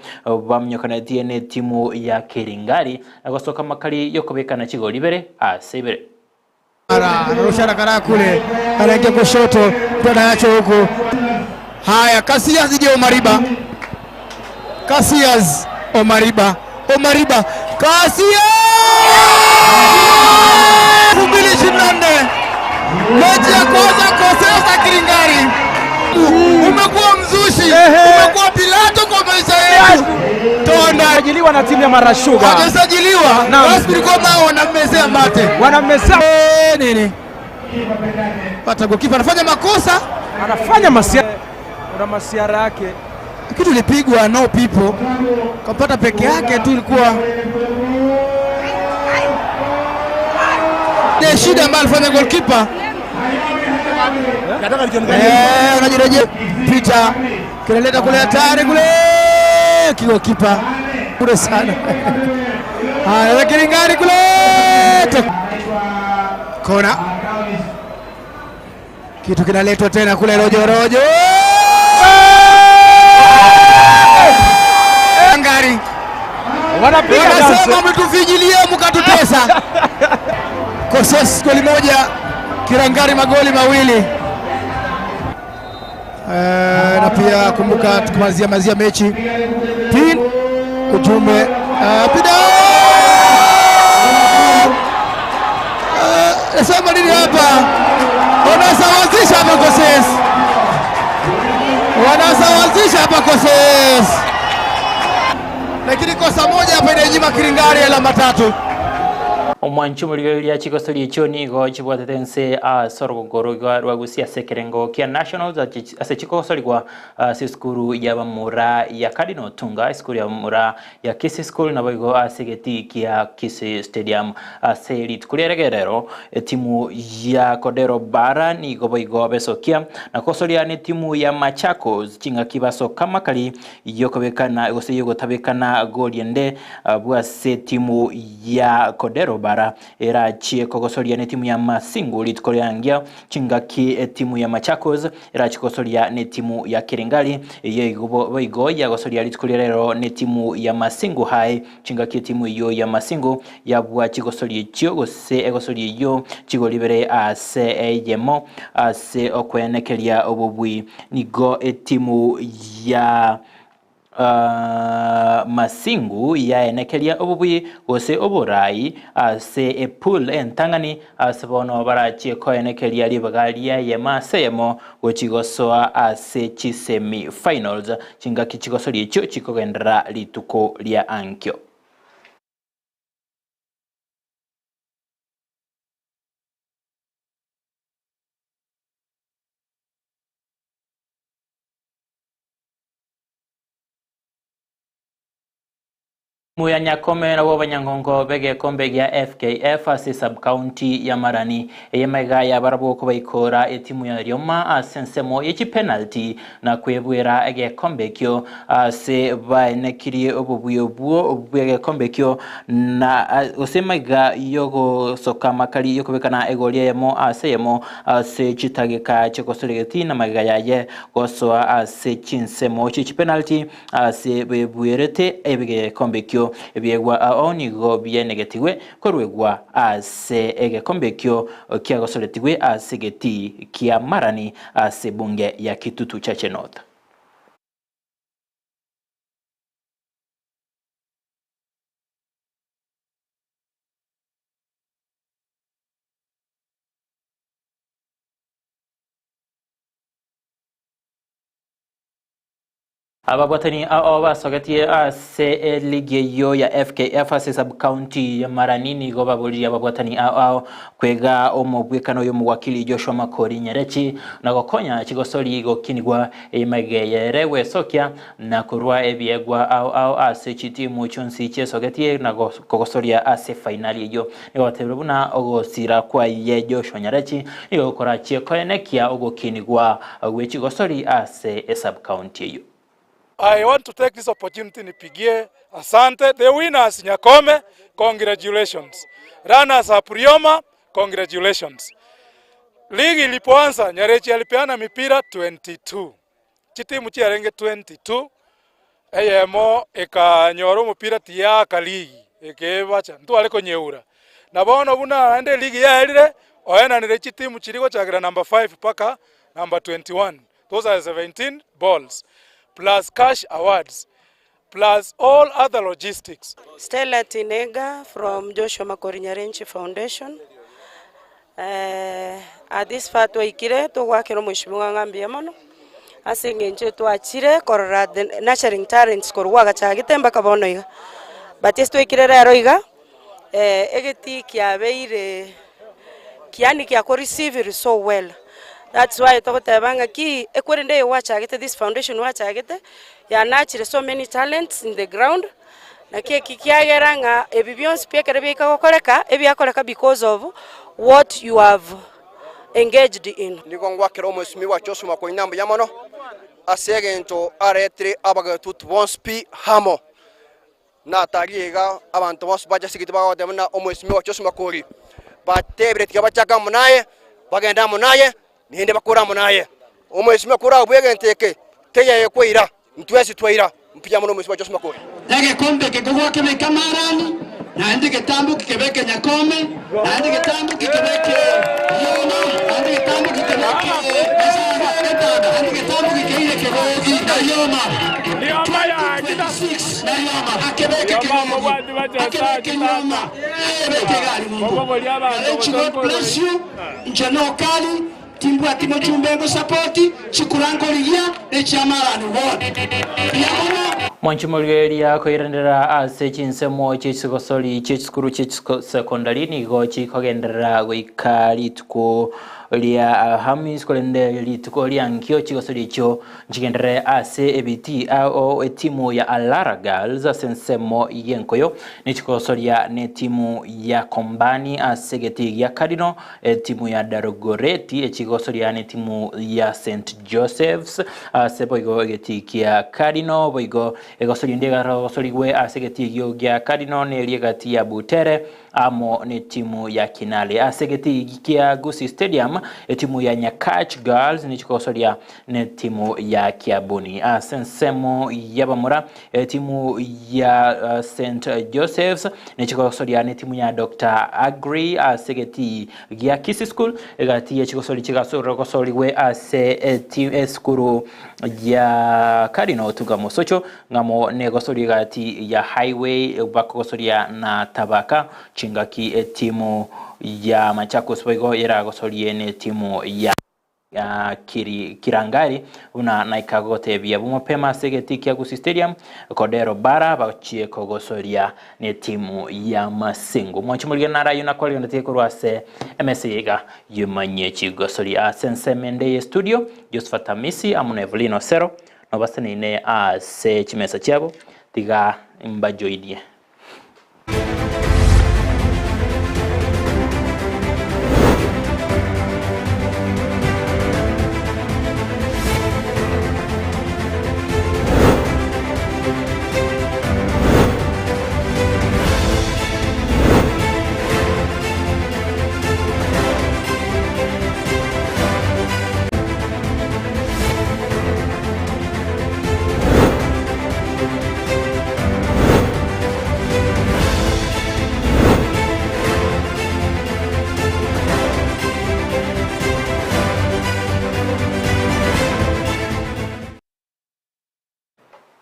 baminyokanetie netimu ya Kiringari na gosoka amakari y'okobekana chigori ibere ase ibere. Anarusha haraka kule, anaingia kushoto, anaachwa huku. Haya, Casillas dhidi ya Omariba. Casillas, Omariba, Omariba, Casillas! 2024 mechi ya kwanza Kosesa Kiringari, umekuwa mzushi, umekuwa Pilato kwa maisha yetu. Tonda Sajiliwa na timu ya Mara Sugar. hajasajiliwa Naam. rasmi, ni kwamba wanammezea mate, Wanammezea Eh, nini? Pata gokipa anafanya makosa, anafanya masiara, una masiara yake kitu ilipigwa no people, kapata peke yake tu, ilikuwa ile shida ambayo alifanya goalkeeper. Eh, unajirejea Peter kinaleta kule hatari kule kigokipa kule sana. Haya, lakini ngari kule kona, kitu kinaletwa tena kule rojo rojo ngari Wanapiga wanasema dansi. mlitufinyilia mkatutesa. Koses goli moja, Kirangari magoli mawili. Eh, na pia kumbuka tukimalizia mazia mechi pin ujumbe uh, pida Eh, nasema nini hapa? Wanasawazisha hapa Koses, wanasawazisha hapa Koses, lakini kosa moja hapa inainyima Kiringari alama tatu. Omwanchi omorigereria chigosori echio nigo chibwatete ense ase orogongo rwa rwa Gusii ase ekerengo kia Nationals ase chikogosorigwa ase esukuru y'abamura ya Cardinal Otunga, esukuru y'abamura ya Kisii School naboigo ase egetii kia Kisii Stadium. Ase rituko ria regerero etimu ya Kodero Bara nigo boigo besokia na kogosoria netimu ya Machakos ching'aki basoka amakari yokobekana gose yogotabekana gori ende bwase etimu ya Kodero Bara. Para erachie kogosoria netimu ya Masingu rituko riangia chingaki etimu ya Machakos erachie kogosoria netimu ya Kiringali eye igo boigo yagosoria rituko ria rero netimu ya Masingu High chingaki etimu eyio ya Masingu yabua chigosoria echio gose egosoria eyio chigori ibere ase eyemo ase okwenekeria obobui nigo etimu ya Masingu yaenekeria obobui gose oborai ase epool entang'ani ase bono barachie koenekeria ribaga ri'eyemo ase eyemo gochi gosoa ase chisemi finals chingaki chigosoria echio chikogenderera rituko ria ankio. Timu ya Nyakome nabwo abanyangongo b'egekombe gia FKF ase sub-county ya Marani. Eye magega yabarabwo kobaikora etimu ya Rioma ase ensemo ye chipenalty na kwebwera egekombe ekio ase baenekirie obobuya obwo bw'egekombe ekio na gose magega yogosoka amakari yokobekana egori eyemo ase eyemo ase chitageka chi'ogosoria geti na magega yaye gosoa ase chinsemo chie chipenalty ase bebuerete egekombe ekio. Ebiegwa ao nigo biaenegetigwe koruegwa ase egekombe ekio kiagosoretigwe ase egetii kia Marani ase ebunge ya Kitutu Chache North. Ababwatani ao basogetie ase eligi eyio ya FKF ase sub-county ya Marani nigo baboririe ababwatani ao ao kwega omobwekano oyo omowakili Joshua Makori Nyarechi na gokonya chigosori gokinigwa emegeyere gwesokia na korwa ebiegwa ao ao ase chitimu chionsi chiesogetie na kogosoria ase fainali eyio. Nigo batebire buna ogosira kwaye Joshua Nyarechi nigo gokorachie koenekia ogokinigwa gwe chigosori ase esub-county eyio. I want to take this opportunity nipigie asante the winners Nyakome congratulations runners up Rioma congratulations Ligi ilipoanza Nyarechi alipeana mipira 22 chitimu chiarenge 22 eyemo ekanyora omopira tiyaaka ligi ekebacha ntware konyeura na bono buna naende eligi yaerire oenanire chitimu chiria gochakera number 5 mpaka number 21 Those are 17 balls plus cash awards plus all other logistics. Stella Tinega from Joshua Makori Nyarenchi Foundation. Eh, at this far twaikire togwakera omweshimiwa ng'a mbuya mono ase eng'encho twachire korora the nurturing talents korwa gwagachagete mpaka bono iga. But ase twaikire rero iga, eh, egetii kiabeire Kiani kiako received so well that's why togoteba ng'a ki ekwerende eye gwachagete this foundation gwachagete ya nurture so many talents in the ground naki eki kiagera ng'a ebi bionsi pi ekero biaika gokoreka ebiakoreka because of what you have engaged in. Nigo ngwakera omwesimigwa Joshua Makoina mbuya mono ase egento aretire abagetutu bonsi pi amo. Natari iga abanto bonsi ba Jasigiti bagoteba buna omwesimigwa Joshua Makori, batebire tiga bachake amo naye, bagende amo naye, naende bakore amo naye. Omwesimigwa korabue egento eke, teiyo kweira, intwensi twaira. Mbuya mono omwesimigwa Joshua Makori. Egekombe eke kogwakebeka amarani, naende egetamboki kebeke nyakome, naende egetamboki kebeke rioma, naende egetamboki kebeke getanda, naende egetamboki keire kebogi na rioma. 2026 na rioma akebeke kebogi, akebeke rioma, akebeke egari ng'umbu. Nyarechi God bless you, inche nokari timbwati mochumbe ngosapoti, chikura nkorigia nechiamarani ward. Mbuya mono. Mwanche morigereria koiranera ase chinsemo chi'echigosori chi'echisukuru chi'echisekondari nigo chikogenderera goika rituko ria Alhamis korende rituko ria nkio chigosori echio nchigenderere ase ebitii ao etimu ya Alara Girls ase ensemo y'enkoyo nechigosoria netimu ya Kombani ase egetii gia Cardinal Etimu ya Darogoreti echigosoria netimu ya St Joseph's ase boigo egetii kia Cardinal boigo egosoria ende egarosorigwe ase egetii ekio gia Cardinal neria egati ya Butere. amo netimu ya Kinale. Ase egetii kia Gusii Stadium, etimu ya Nyakach Girls nichikogosoria netimu ya Kiabuni. Ase ensemo y'abamura, etimu ya St Joseph's nichikogosoria netimu ya Doctor Aggrey ase egetii gia Kisii School. Egati ye chigosori chigasogosorigwe ase esukuru ya Cardinal Otuga Mosocho ng'amo negosori egati ya Highway bakogosoria na Tabaka chingaki etimu ya Machakos boigo eragosorie netimu ya Kirangari buna naika gotebia bumapema ase egetii kia Gusii Stadium Kodero Bara bachie kogosoria netimu ya Masingo. Mwanche morigere naro ayio nakorigeretie korwa ase emesa eye iga yemanyie chigosoria ase ensemo ende ye studio Josephat Amisi amo na Evelyn Osero nobaseneine ase chimesa chiabo tiga mbajoinie.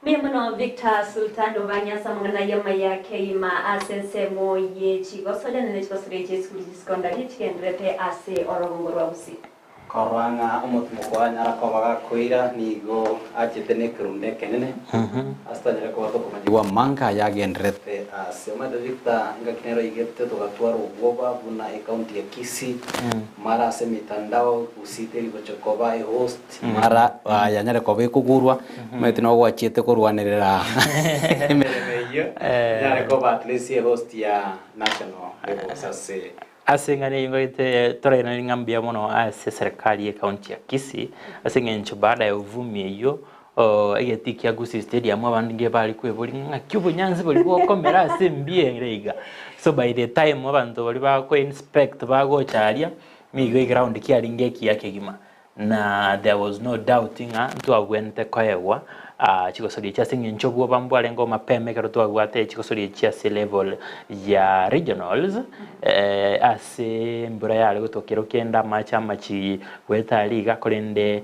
Mbuya mono Victor Sultan obanyase amang'ana y'amaya keima ase ensemo ye chigosoria nene chigosoria echi esukuru chisekondari chigenderete ase orogongo rwa Gusii. Korwa ng'a omotimoko anyara koba gakoira nigo achete nekerundu ekenene, ase tonyare koba tokomanyigwa amanga ayagendererete ase omanyete Victor, engaki nero oigete togatwara obwoba buna ecounty ya Kisii, mara ase emitandao Gusii teri gocha koba ehost, mara yanyare koba ekogurwa, omanyete nigo gwachiete korwanerera emeremo eyio, enyare koba at least ehost ya national levels ase Ase eng'ana eyio ngoete torairanerie ng'a mbuya mono ase eserekari ye county ya Kisii ase eng'encho baada ya uvumi eyio egetii kia Gusii Stadium abanto nigo bare kweboria ng'a ng'aki obonyansi boria bokomera ase embia ere iga. So by the time abanto baria bako inspect bagocha aria, nigo eground kiarenge ekiya kegima. Na there was no doubt ng'a ntwabwenerete koegwa chigosoria echi ase eng'encho obwoba mbwarenge omapema ekero twabwate chigosoria echi ase level ya regionals ase embura yare gotokera okende amache amachi goeta aria iga korende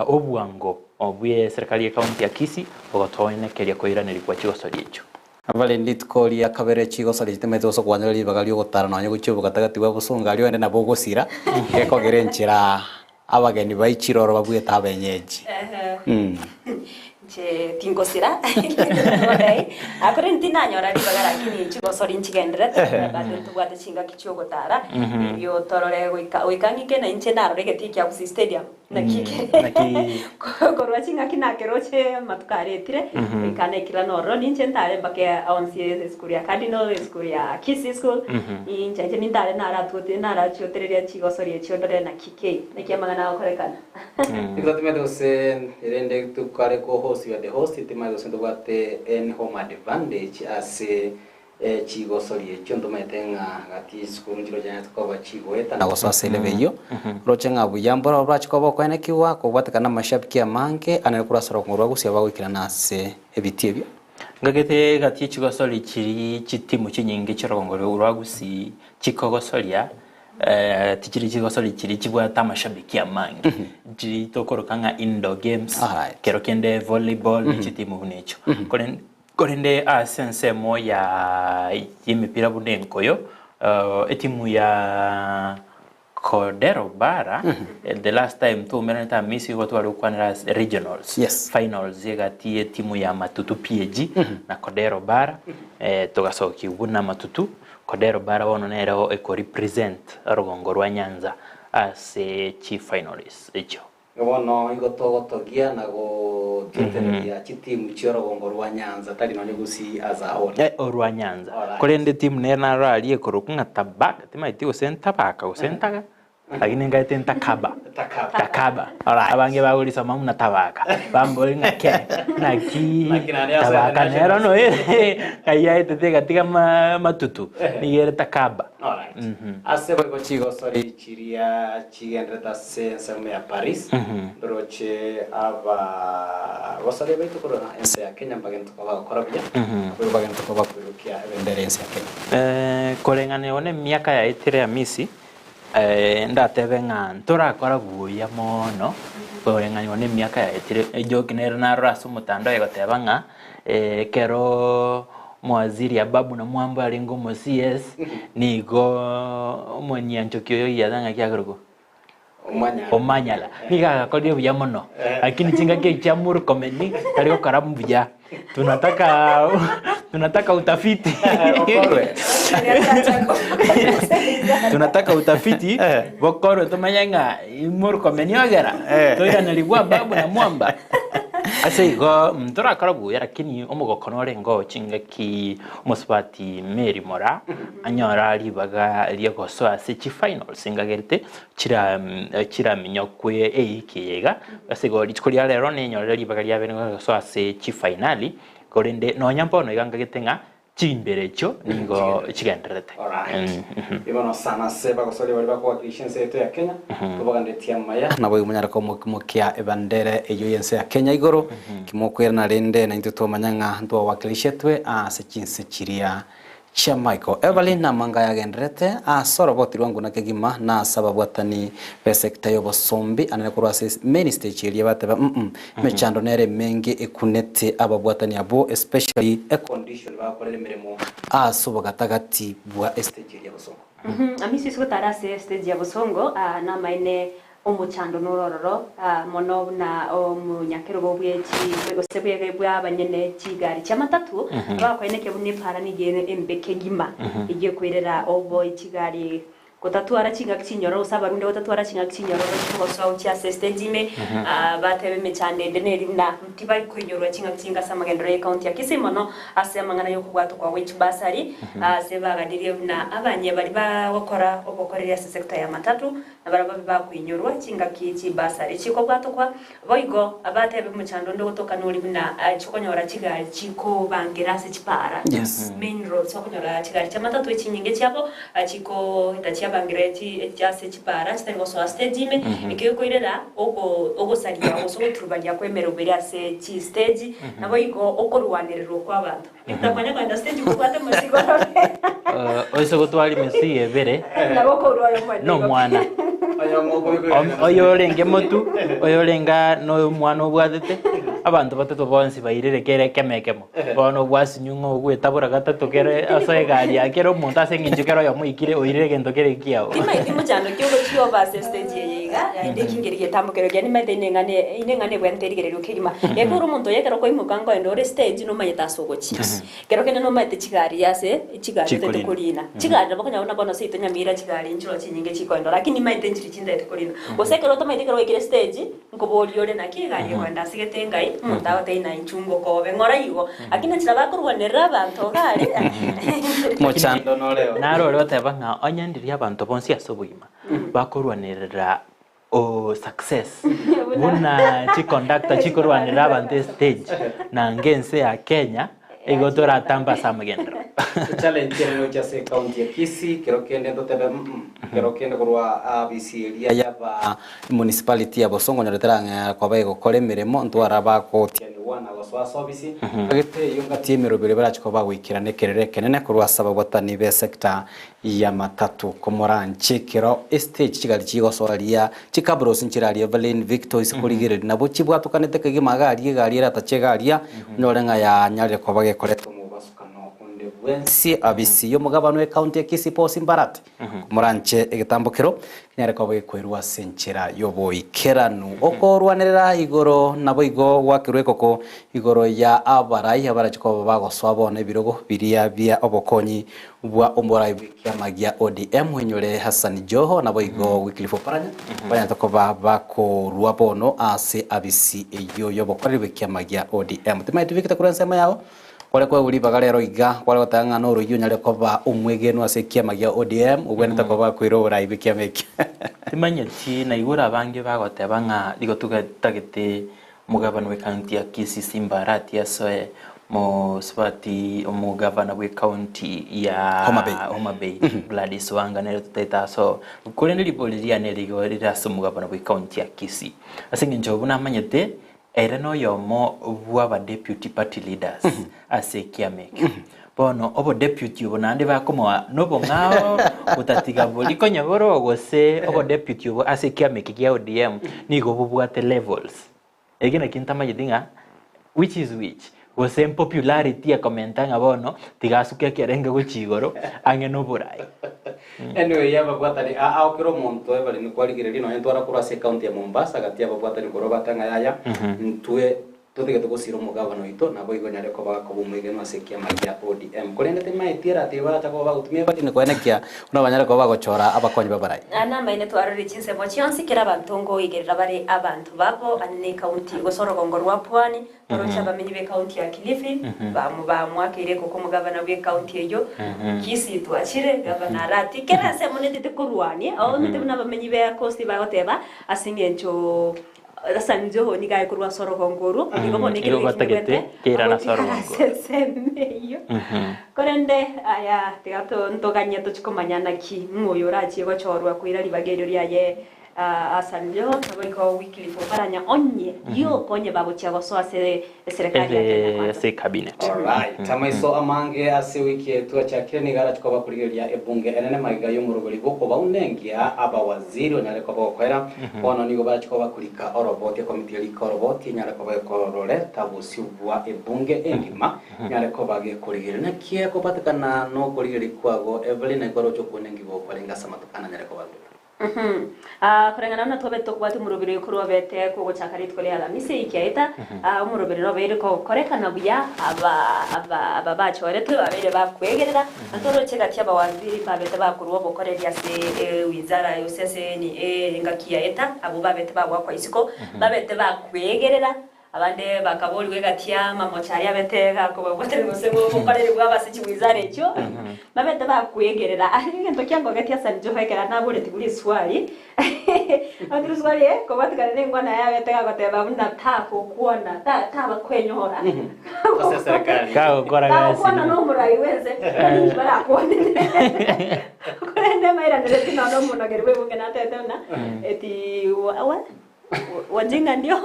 obwango bwe eserekari ye county ya Kisii bogotoenekeria koiranerigwa chigosoria echio. Abare rituko ria kabere chigosoria chitemete gose kwanyora ribaga ri'ogotara nonya gochia obogatagati bwa bosongo aria onde nabo ogosira, gekogera enchera abageni baichire oro babuete abenyeji. Inche tingosira korende tinanyora ribaga lakini chigosori nchigendererete bado ntobwate chingaki chiogotara erio torore goika goika ng'ike na inche narore egetii kia Gusii Stadium. Naki korwa ching'aki nakeroche amatuko aretire, goika naikera nororo ninche ntare mpaka onsi esukuru ya Cardinal, esukuru ya Kisii School, ninche inche nintare naratuote narachiotereria chigosoria echio ndore naki ki, naki amang'ana agokorekana. Nigo totimete gose erinde tokare ko host you are the host timanyete gose ntobwate any home advantage ase Chigosoria echio ntomanyete ng'a gati y'echisukuru nchiro chianyarete koba chigoeta na gosoa ase eleve eyio, roche ng'a buya mboro borache koba okoenekigwa kobwatekana namashabiki amange anene korwa ase orogongo rwa Gusii abagoikerana ase ebitii ebio. Ngagete gati y'echigosori chiria chitimu chinyinge chi'orogongo rwa Gusii chikogosoria, tichiri chigosori chiria chibwate amashabiki amange, chiria tokoroka ng'a indoor games, kero kende volleyball, ne chitimu buna echio. Korende Korende ase ensemo ya y'emepira buna enkoyo, etimu ya Kodero Bara, the last time twaumeranete Hamisi igo tware gokwanera ase regionals, Yes. finals egati y'etimu ya Matutu PAG na Kodero Bara, togasokigwa buna Matutu, Kodero Bara bono nere eko represent orogongo rwa Nyanza ase chifinals echio. Bono igo togotogia na gotietereria chitimu chi'orogongo rwa Nyanza, tari nonye Gusii as a whole. Orwa Nyanza. Korende timu nere naro aria ekorokwa ng'a Tabaka, timaeti gose Ntabaka gose Ntaga. Lakini nkaete ntakaba. Takaba. Abange bagorisoma buna tabaka. Bambori ng'a ke, naki tabaka nero noere ng'ai yaetete egatiga amatutu, nigo ere takaba. Ase boigo chigosori chiria chigenderete ase ensemo ya Paris, ndoroche abagosoria baito korwa ense ya Kenya mbagente koba bagokora buya, naboigo bagente koba bakoirokia ebendera y'ense ya Kenya. Koreng'ana igo nemiaka yaetire Hamisi, Ndatebe ng'a ntorakora buya mono koreng'anigwa na emiaka yaetire, ejoke nere narora ase omotandao egoteba ng'a ekero Mwaziri Ababu na Mwambo arenge omo CS, nigo omonyanchoki oyo oyio ng'aki akorokwa? Omanyala. Nigo agakorire buya mono, lakini chingaki echi chia Murkomen tari gokora buya. Tunataka tunataka utafiti tunataka utafiti bokorwe tomanye ng'a Murkomen ogera toiranerigwe Ababu na Mwamba ase igo ntorakora buya lakini omogoko norenge oo chingaki omosubati Mary Moraa anyora ribaga riagosoa ase chifinals ngagerete chira chiraminyokwe eiki eye iga, ase igo rituko ria rero ninyorire ribaga riabeire gosoa ase chifainali, korende nonya mbono iga nkagete ng'a chimbere echio nigo chigendererete. Alright. Ibono sana ase bagosoria baria bakowakilisha ense yaito ya Kenya, tobagandetie amaya, naboigo monyare komokia ebandera eyio y'ense ya Kenya igoro, kimokoirana rende naintwe twamanya ng'a ntwawakilishetwe ase chinse chiria Chia Michael Everly namanga yagendererete ase oroboti rwa nguna kegima na ase ababwatani b'esecta y'obosombi anene korwa ase main stage eria bateba mm emechando nere emenge ekunete ababwatani abwo especially econdition bagokorera emeremo ase obogatagati bwa estage eria ya Bosongo. Amisi ase gotara ase estage ya Bosongo namaene Omochando noro ororo mono buna omonyakerogo bwe chi gose bwe bw'abanyene chigari chi'amatatu, abakoenekia buna epaara nigo ere embe kegima, eyio ekoirera oboe chigari gotatwara chingaki chinyororo gose abarundia gotatwara chingaki chinyororo chiogosoa gochia ase estage ime, batebe emechando ende neri buna tibari koinyorwa chingaki chinga ase amagenderero y'ecounty ya Kisii mono ase amang'ana y'okobwatokwa gwe chibasari, ase baganirie buna abanye baria bagokora obokoreri ase sector ya matatu Na barabwo babe bakoinyorwa chingaki chibasari chikobwatokwa. Boigo abatebe omochando onde ogotoka nori buna chikonyora chigari chikobangera ase chipaara, main roads, okonyora chigari chi'amatatu echinyinge chiabo chikoeta chiabangera ase chipaara chitari gosoa stage ime, ekio gekoirera ogosaria gose ogoturubaria kw'emeroberi ase chistage, naboigo okorwanererwa kw'abanto. Ntakonya kogenda stage kobwate omosigo orore. Oise gotwara emesigo ebere Nabo okorwa oyo omwene na omwana oyo orenge motu oyo orenge na omwana obwatete abanto batato bonsi bairire kere ekemo ekemo bono obwasinywa ng'a ogwetabora gatato kere ase egari ya kera omonto ase eng'encho kera oyomo oikire oirire egento kere ekiao. Timaeti mochando ki ogochia obe ase estage eye iga, naende ekingeri getambokero kiane nimaete ine eng'ana ine eng'ana ebwenerete erigererio kegima. Eke ore omonto oyo ekero okoimoka nkoenda ore stage nomanyete ase ogochia. Kero kende nomanyete chigari ase chigari otaete Chikorina. korina. Chigari nabo okonyora buna bono seito Nyamira chigari nchiroo chinyinge chikoenda lakini nimaete nchiri chintaete korina. Gose ekero otomaeti ekero gwaikire stage, nkoboria ore naki egari ekoenda ase gete ngai, omonto agotebia naye inchu ngokobe ng'ora igo. Lakini enchera bakorwanerera abanto iga aria. Mochando noreo. Naro ore goteba ng'a onye ndiria abanto bonsi ase obogima bakorwanerera o success buna chiconductor chikorwanerera abanto estage nanga ense ya Kenya igo toratambe ase amagenderero. Challenge ere gochia ase ecounty ya Kisii kero kende ntotebe mm kero kende korwa abisi eria yaba municipality ya Bosongo onye terang'e koba egokora emeremo ntwara bagotianigwa na gosoa ase ofisi agete eyio ngati emeroberi barache koba bagoikerana ekerero ekenene korwa ase ababwatani be sector y'amatatu komoranche ekero estage chigari chigosoa riria chikabros nchiraria Evelyn Victor ase korigereria nabo chibwatokanete kegima iga aria egari eratache iga aria onyore ng'a yanyarire koba gekoreta omobasukano onde bwensi abisi y'omogabana o ecounty ya Kisii Paul Simbarati komoranche egetambokero kenyare koba gekoirwa ase enchera y'oboikeranu okorwanerera igoro naboigo gwakerwa ekoko igoro ya abarai abarache koba bagosoa bono ebirogo biria bia obokonyi bwa omorai bw'ekiama gia ODM Oinyore Hassan Joho naboigo Wycliffe Oparanya banyarete koba bakorua bono ase abisi eyio y'obokoreri bw'ekiama gia ODM. Timaeti bikete korwa ensemo yao kware koegwa ribaga rero iga kware goteba ng'a noroyio onyare koba omwegenwa ase ekiama gia ODM ogwenerete koba koira oborai bw'ekiama ekio. Timanyeti naigure abange bagoteba ng'a igo totagete omogabana bw'ecounty ya Kisii Simba Arati asoe mosubati omogavana bw'ecounty ya Homa Bay. Homa Bay Gladys Wanga nere totagete asoe. Korende ribori riane rigo rire ase omogabana bw'ecounty ya Kisii ase eng'encho buna amanyete ere noyomo bw'aba deputy party leaders ase ekiama ekio. Bono obodeputy obo naende bakomoa nobong'ao gotatiga boria konya bore oo gose obodeputy obo ase ekiama eke kia ODM nigo bobwate levels. Eki nakio ntamanyeti ng'a which is which, gose popularity ekomenta ng'a bono tiga asuke ekerenge gochia igoro ang'e na oborai. Anyway, ababwatani aa ao kera omonto ebare nikwarigereria nonya ntwara korwa ase ecounty ya Mombasa gati y'ababwatani korwa bate ng'a yaya ntwe Totigete gosiira omogabana oito, naboigo onyare koba koba omwegenwa ase ekiama gia ODM. Korende timaeti eratiri baracha koba bagotumia ebarine koenekia buna banyare koba bagochora abakonyi b'abarai. Namaene twarorire chinsemo chionsi kera abanto nkoigerera bare abanto babo ane ne county gose orogongo rwa Pwani, toroche abamenyi be county ya Kilifi bamwakeire ekoko omogabana bwe county eyio, Kisii twachire, gavana Arati, kera ensemo netete korwania, omanyete buna abamenyi be Coast bagoteba ase eng'encho Asa Joho nigo aye korwa ase orogongo orwo, igo bono Igo ekero batagete gekigwete keirana ase agotigara orogongo. ase ensemo eyio. Korende aya tiga to ntoganye tochie komanya naki ng'o oyo orachie gochorwa koira ribaga erio riaye Hassan Joho naboigo Wycliffe Oparanya onye rioka onye bagochia gosoa ase eserekari ya Kenya Ere Kwanza. ase ecabinet. Alright, amaiso amange ase ewiki eye twachakire nigo arache koba korigereria ebunge enene magega y'omoroberi bw'okobaunengia abawaziri onyare koba ogokoera. Bono nigo barache koba bakorika oroboti, ekomiti erike oroboti enyare koba ekororeta bosio bwa ebunge engima enyare koba gekorigereria. Naki ekobatekana nokorigereria kwago Evelyn naki kwaroche okounengiwa okwarenge ase amatuko ane anyare koba Ruto? Koreng'ana buna twabete tokobwata omoroberi oyo korwa obete kogochaka rituko ria Alamisi eyiki yaeta, omoroberi nobeire kogokorekana buya, aba aba aba bachoretwe babeire bakwegerera, na toroche gati abawaziri mbabete bakorwa obokoreri ase ewizara gose ase engaki yaeta, abwo babete bagoakwa isiko, babete bakwegerera. Abande bakaborigwa egati y'amamocho aria abete gakobabwateria gose bokoreri bwabo ase chiwizara echio, babete bakwegerera. Aria egento kiangogetie ase Joho ekero naboretigwe riswali, naboretigwe riswali kobwatikana nengwana yaye abete gagoteba buna tagokwana, ta- tabakwenyora. Ase eserekari. Kagokora gasi. Tagokwana nomorai bwense, ninki barakwane? Korende mairanere nonya omonogeri bw'ebunge natebete buna eti wa- Wajinga ndio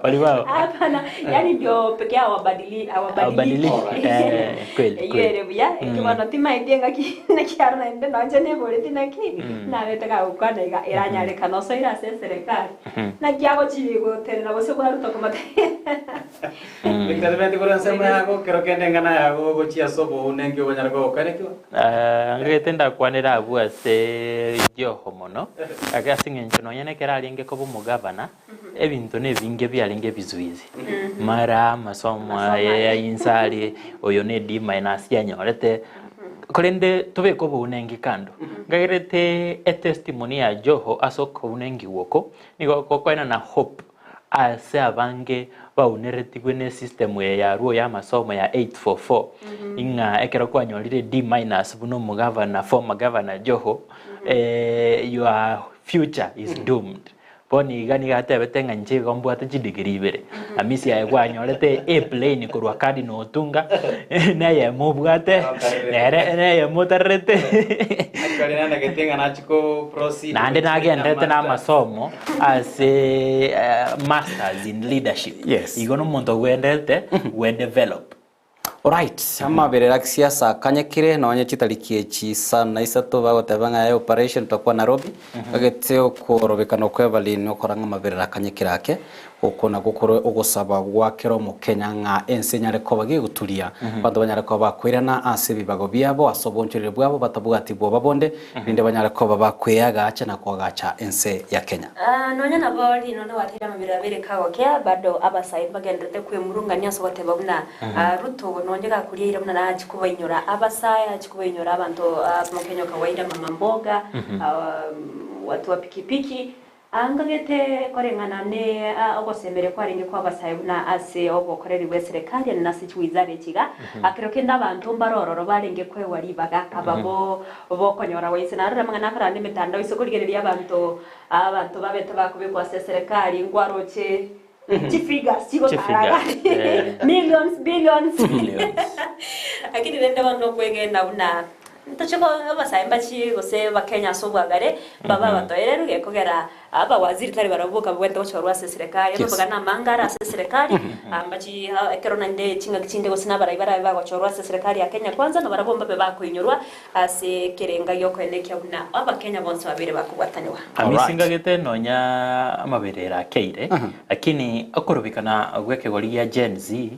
Waliwao. Hapana, yani ndio peke yao wabadili hawabadiliki. Hawabadiliki. Eh, kweli, Eyio kweli. ere buya ekebono timaeti engaki naki aro naende nonche neboreti naki nabete gagokwana iga eranyarekana osoire ase eserekari naki agochi gotenena gose bwaruta komotebia Victor Benti korwa ensemo yago kero kende eng'ana yago gochia ase obounenki obonyare kogokoenekiwa. Ngagete ndakwanere abwo ase Joho mono, ake ase eng'encho nonya nekero arenge koba omogavana, ebinto na ebinge biarenge ebizuizi, mara amasomo aye ainse aria, oyo ne D minus yanyorete, korende tobeke obounenki kando. Ngagerete etestimony ya Joho ase okounenkiwa oko, nigo gokoenana hope Ase abange bauneretigwe ne system eye yarwo y'amasomo ya 844 ing'a ekero kwanyorire D minus buna omogavana former governor Joho eh, your future is doomed. Bono iga nigo atebete ng'a inche igo mbwate chidegree ibere Hamisi aye kwanyorete A plain korwa Cardinal Otunga neyemo obwate nere neyemo otarerete Actually nanagete ng'a nachia ko proceed naende nagenderete na amasomo ase masters in leadership Yes. igo nomonto ogwenderete gwe develop Alright, amaberera kisiasa akanyekire nonye chitariki echi isano na isato bagoteba ng'a yaye operation tutakuwa Nairobi agete okorobekana okwa Evelyn okora ng'a amaberera akanyekire ake oko nakwo kore ogosaba gwa kera omokenya ng'a ense enyare koba gegoturia abanto banyare koba bakoirana ase ebibago biabo ase obonchoreri bwabo batabwati bwoba bonde Rinde banyare koba bakweagacha na koagacha ense ya Kenya. Nonya nabo rino nogwatera amabera abere kagokea, bado abasae mbagendererete kwemurungania ase ogoteba buna Ruto nonye gakoria eira buna nachie kobainyora abasae, achie kobainyora abanto Mokenya o kawaida, mama mboga, watu wa pikipiki. Angagete koreng'ana ne ogosemeria kwarenge kw'abasae buna ase obokoreri bw'eserekari na ase chiwizara echi iga, ekero kende abanto mbare ororo barenge koegwa ribaga aba bo bokonyora gose narore amang'ana akoranda emetandao ase okorigereria abanto abanto babete bakobekwa ase eserekari nkwaroche chifigures chigotara Chifigures, eh. millions billions Billions. Lakini rende bono okwegena buna Ntoche ko abasae mbachie gose Abakenya ase obwagare, mbabe abatoereru gekogera abawaziri tari barabwo boka babwenerete gochorwa ase eserekari, amabagana amange are ase eserekari, mbachi ekero naende chingaki chinde gose na abarai barabe bagochorwa ase eserekari ya Kenya Kwanza, nabarabwo mbabe bakoinyorwa ase ekerenga giokoenekia buna Abakenya bonsi babeire bakobwatanigwa. Amisi ngagete nonya amaberero akeire, lakini okorobekana gw'ekegori gia Gen Z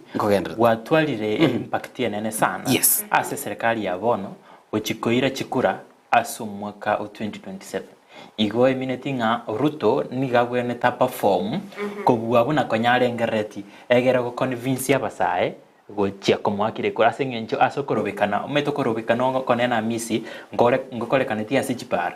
gwatwarire impact enene sana ase eserekari ya bono gochia koira chikura ase omwaka o 2027. Igo emineti ng'a Ruto nigo abwenerete aperform kobua buna konya arengerereti egere goconvince abasae gochia komoakera ekura ase eng'encho ase okorobekana omanyete okorobekana okonene Amisi nkore ngokorekaneti ase chipara.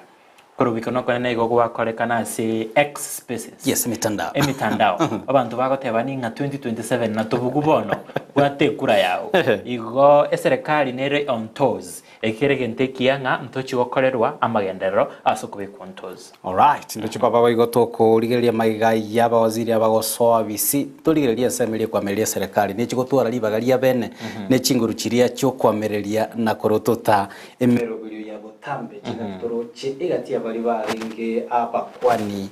Korobekana okonene igo gwakorekana ase X spaces. Yes, emitandao. Emitandao. Abanto bagoteba ni ng'a 2027 natobugu bono, bwata ekura yao. Igo eserekari nere on toes, ekere egento ekiya ng'a ntochi gokorerwa amagenderero ase okobekwa on toes. Alright, ndoche kwaba boigo tokorigereria magega y'abawaziri abagosoa bisi, torigererie ensemo eria ekoamereria eserekari, nechi gotwara ribaga ria bene, ne chinguru chiria chiokoamereria na korotota emeroberio ya botambe chingaki toroche egati ya baria barenge abakuani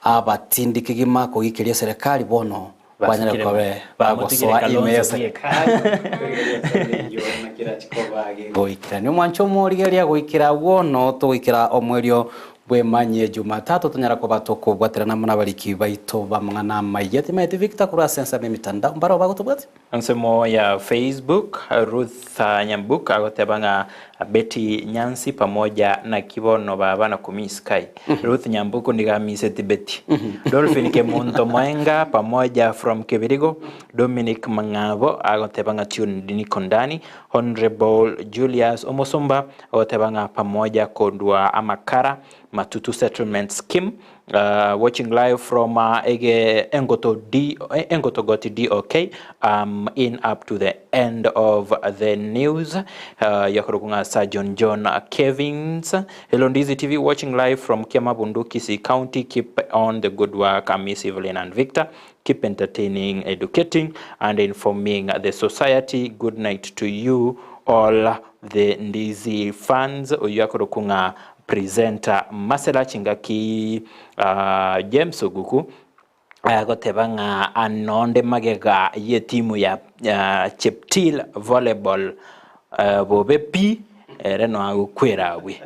abatindi kegima kogikeria eserekari bono banyare kobe bagosoa ime y'eserekari torigereria ensemo eyio naki erachi koba gegoikerania omwancho omorigereria goikera agwo no togoikera omoerio bw'emanyie Jumatatu tonyara koba tokobwaterana amo nabariki baito b'amang'ana amaya timaeti Victor korwa ase ensemo y'emitandao mbarabwo bagotobwatia. Ensemo ya Facebook, Ruth Nyambuk agoteba ng'a Betty Nyansi pamoja naki bono baba na kumiss kai. Ruth Nyambuku nigo amiseti Betty. Dolphin Kemunto Moenga pamoja from Kebirigo. Dominic Mang'abo agoteba ng'a tuned niko ndani. Honourable Julius Omosomba agoteba ng'a pamoja kodwa amakara Matutu Settlement Scheme. Watching live from ege engoto D engoto got DOK am in up to the end of the news yakorokwa ng'a Surgeon John Kevins Hello Ndizi TV watching live from Kiamabundu Kisii County keep on the good work Miss Evelyn and Victor keep entertaining educating and informing the society good night to you all the Ndizi fans oyio akorokwa ng'a Presenter Masela chingaki James Oguku agoteba ng'a nonde magega y'etimu ya Cheptil Volleyball bobe pi ere no agokwera abwe.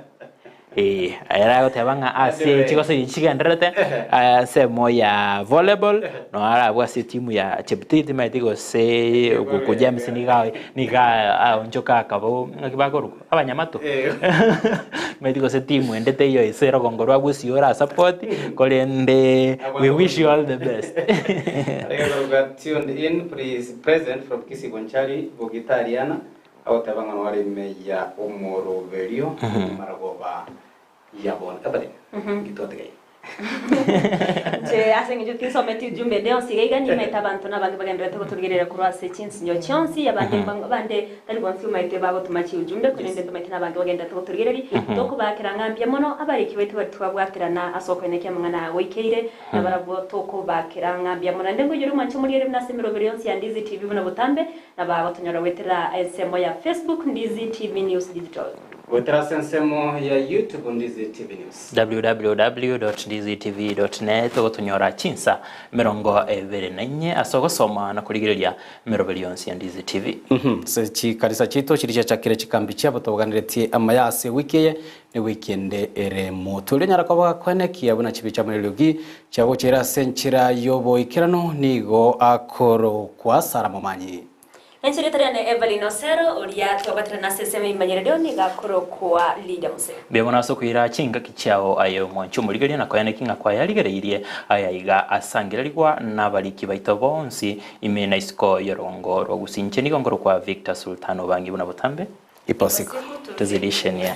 Ee, ere agoteba ng'a ase chigoso echi chigendererete ensemo ya volleyball no arabwe ase etimu ya Cheptil timaeti gose Oguku James nigo nigo aonchoka akaba ng'aki bakorokwa? Abanyamato Timanyeti gose team ende teiyo ase erogongo rwa Gusii ora support korende we wish you all the best. Arenge koruga tuned in please present from Kisii Bonchari Bogitariana agoteba ng'a noare ime ya omoroberio maragoba ya bono Evelyn ngitwatigaire. Inche ase eng'encho tinsometi ujumbe ende yonsi iga iga nimaete abanto nabange bagendererete gotorigereria korwa ase chinsinyo chionsi abande abande tari bonsi omaete bagotoma chiujumbe korende ntomaete nabange bagendererete gotorigereria tokobaakera ng'a mbuya mono abariki baito baria twabwaterana ase okoenekia amang'ana aya goikeire nabarabwo tokobaakera ng'a mbuya mono naende nkoinyore mwanche morigererie buna ase emeroberi yonsi ya Ndizi TV buna botambe nabagotonyora goetera ensemo ya Facebook Ndizi TV News Digital. Goetera ase ensemo ya YouTube Ndizi TV News. www.ndizitv.net ogotonyora chinsa 24 ase ogosoma na korigereria emeroberi yonsi ya Ndizi TV. Ase chikanisa chiaito chiria chiachakire chikambi chiabo toganeretie amaya ase ewiki eye ne ewiki ende ere motwe. Erio onyare koba gakoenekia buna chibicha amo neriogi chiagochera ase enchera y'oboikeranu nigo akorokwa Sara Momanyi. Enchera etari yane Evelyn Osero, oria twabwaterana ase ensemo y'ebimanyererio nigo akorokwa Lydia Mose. Mbuya mono ase okoira chingaki chiao aye omwanchi omorigereria na koenekia ng'a kwayarigereirie aya iga asangererigwa nabariki baito bonsi ime na isiko y'orongo rwa Gusii. Inche nigo nkorokwa Victor Sultan Obangi buna botambe. Ipo siku. Tuzidishenie.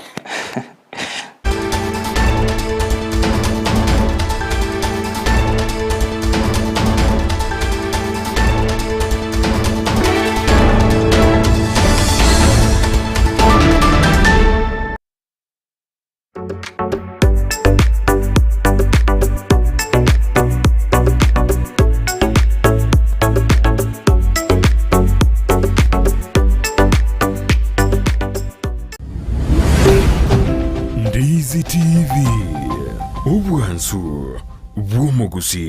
Obwansu bw'omogusii.